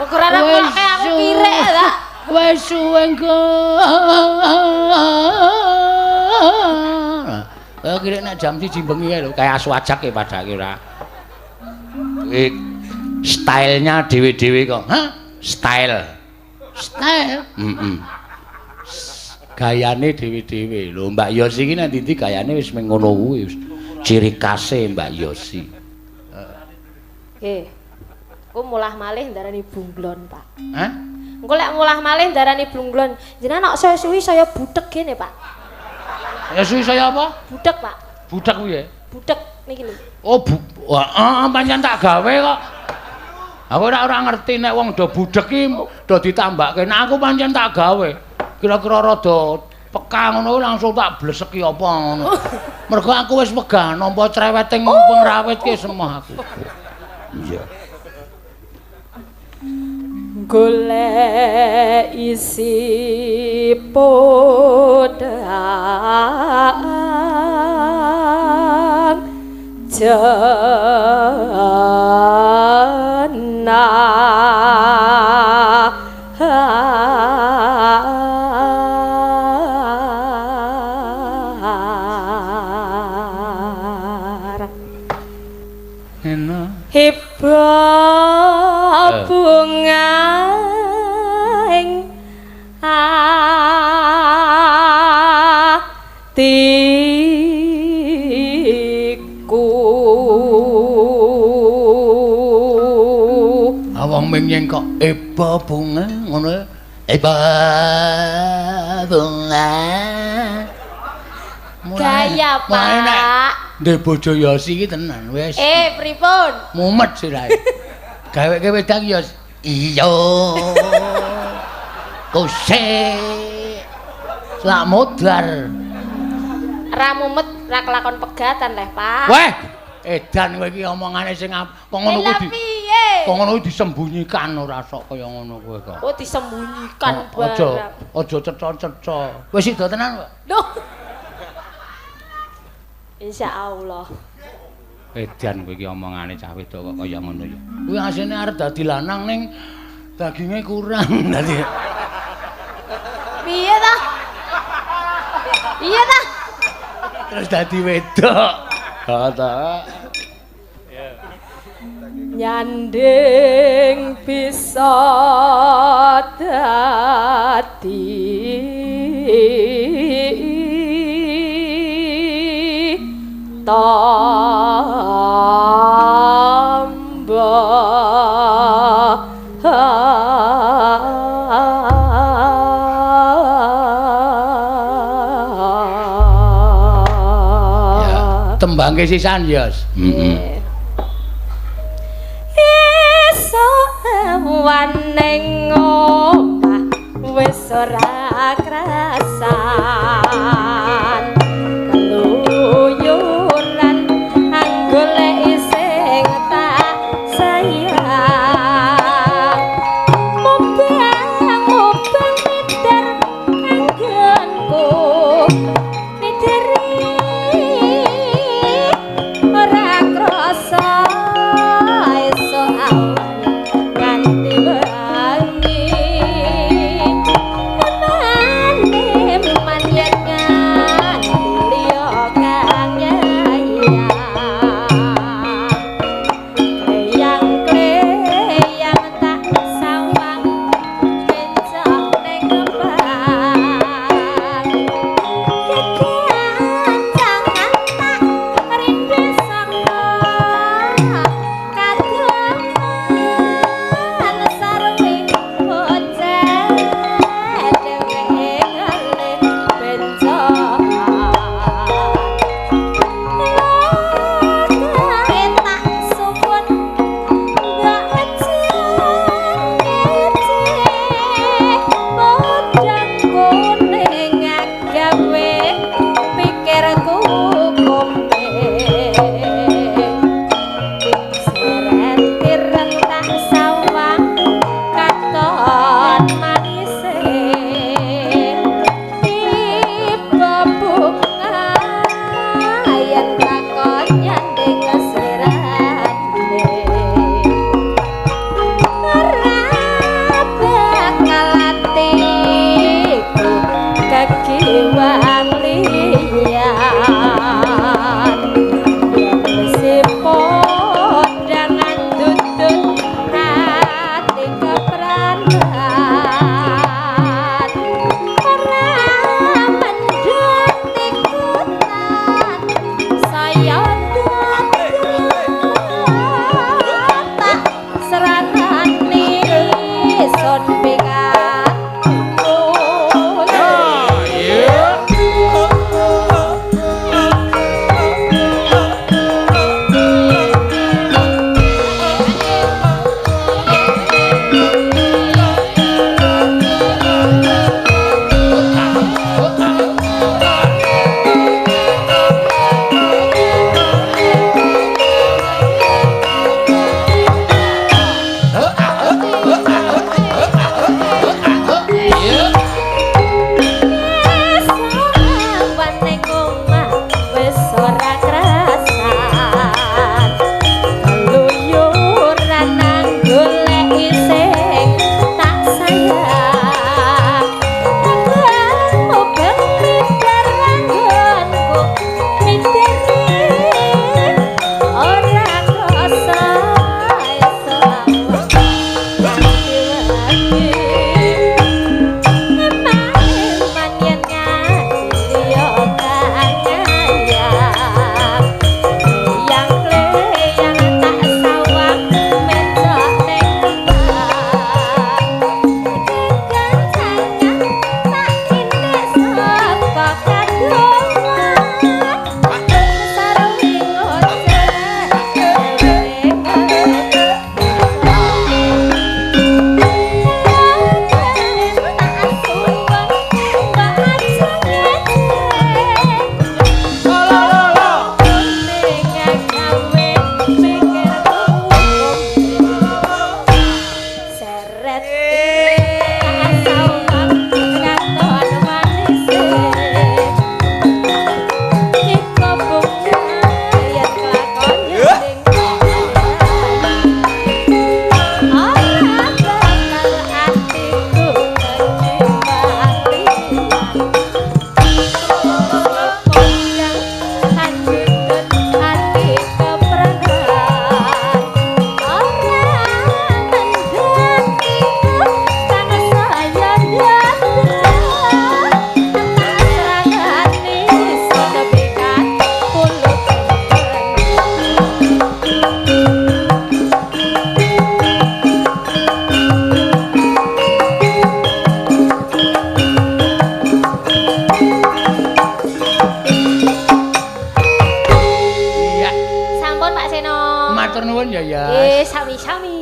Ukurane kok aku kirik ta. Wasuwengga. Kaya kirik nek jam 1 bengi kae lho, kaya asu ajak e padake ora. Kuwi stylenya dhewe-dhewe kok. Hah? Style. Style. Heeh. Gayane dhewe-dhewe. Lho Mbak Yosi iki nang ndi gayane wis mung ngono kuwi wis. Ciri khase Mbak Yosi. Nggih. Ku mulah malih ndarani bunglon, Pak. Hah? Engko lek mulah malih ndarani bunglon, jenengan nek saya suwi saya budheg kene, Pak. Ya suwi saya apa? Budheg, Pak. Budheg piye? Budheg niki lho. Oh, heeh, pancen tak gawe kok. Aku ora ngerti nek wong do budheg iki do ditambakke. Nek aku pancen tak gawe. Kira-kira rada peka ngono langsung tak bleseki apa ngono. Mergo aku wis wegah nampa creweting pengrawit ki semah aku. Iya. Golek isi podang jenah. Heba bunga ing atiku. Wong ming kok eba bunga ngono. Eba bunga. Gaya, Pak. Ndek bojo Yosi iki tenan wis. Eh, pripun? Mumet sirahe. Gaweke wedang ya iya. Kosek. Lak modar. Ra mumet, ra kelakon pegatan leh, Pak. Weh, edan kowe iki omongane sing kok ngono Lah kuwi di piye? kok ngono kuwi disembunyikan ora sok kaya ngono kowe kok. Oh, disembunyikan Oh, Aja barang. aja cetha-cetha. Wis sida tenan kok. Loh. Insyaallah. Edan kowe iki omongane cah wedok kok kaya ngono ya. Kuwi asline arep dadi lanang ning daginge kurang dadi. Piye ta? Iya ta? Terus dadi wedok. Ha ta. Nyanding bisa dadi tamba. Ya, tembangke sisan, Yos. Heeh. Esuk awan ning omah wis ora krasan, keluyuran anggoleki sing tak sayang, mubang-mubang miter anggonku miteri ora krasa esuk awan nganti wengi. Emane man yen nganti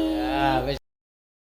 Ya, wis.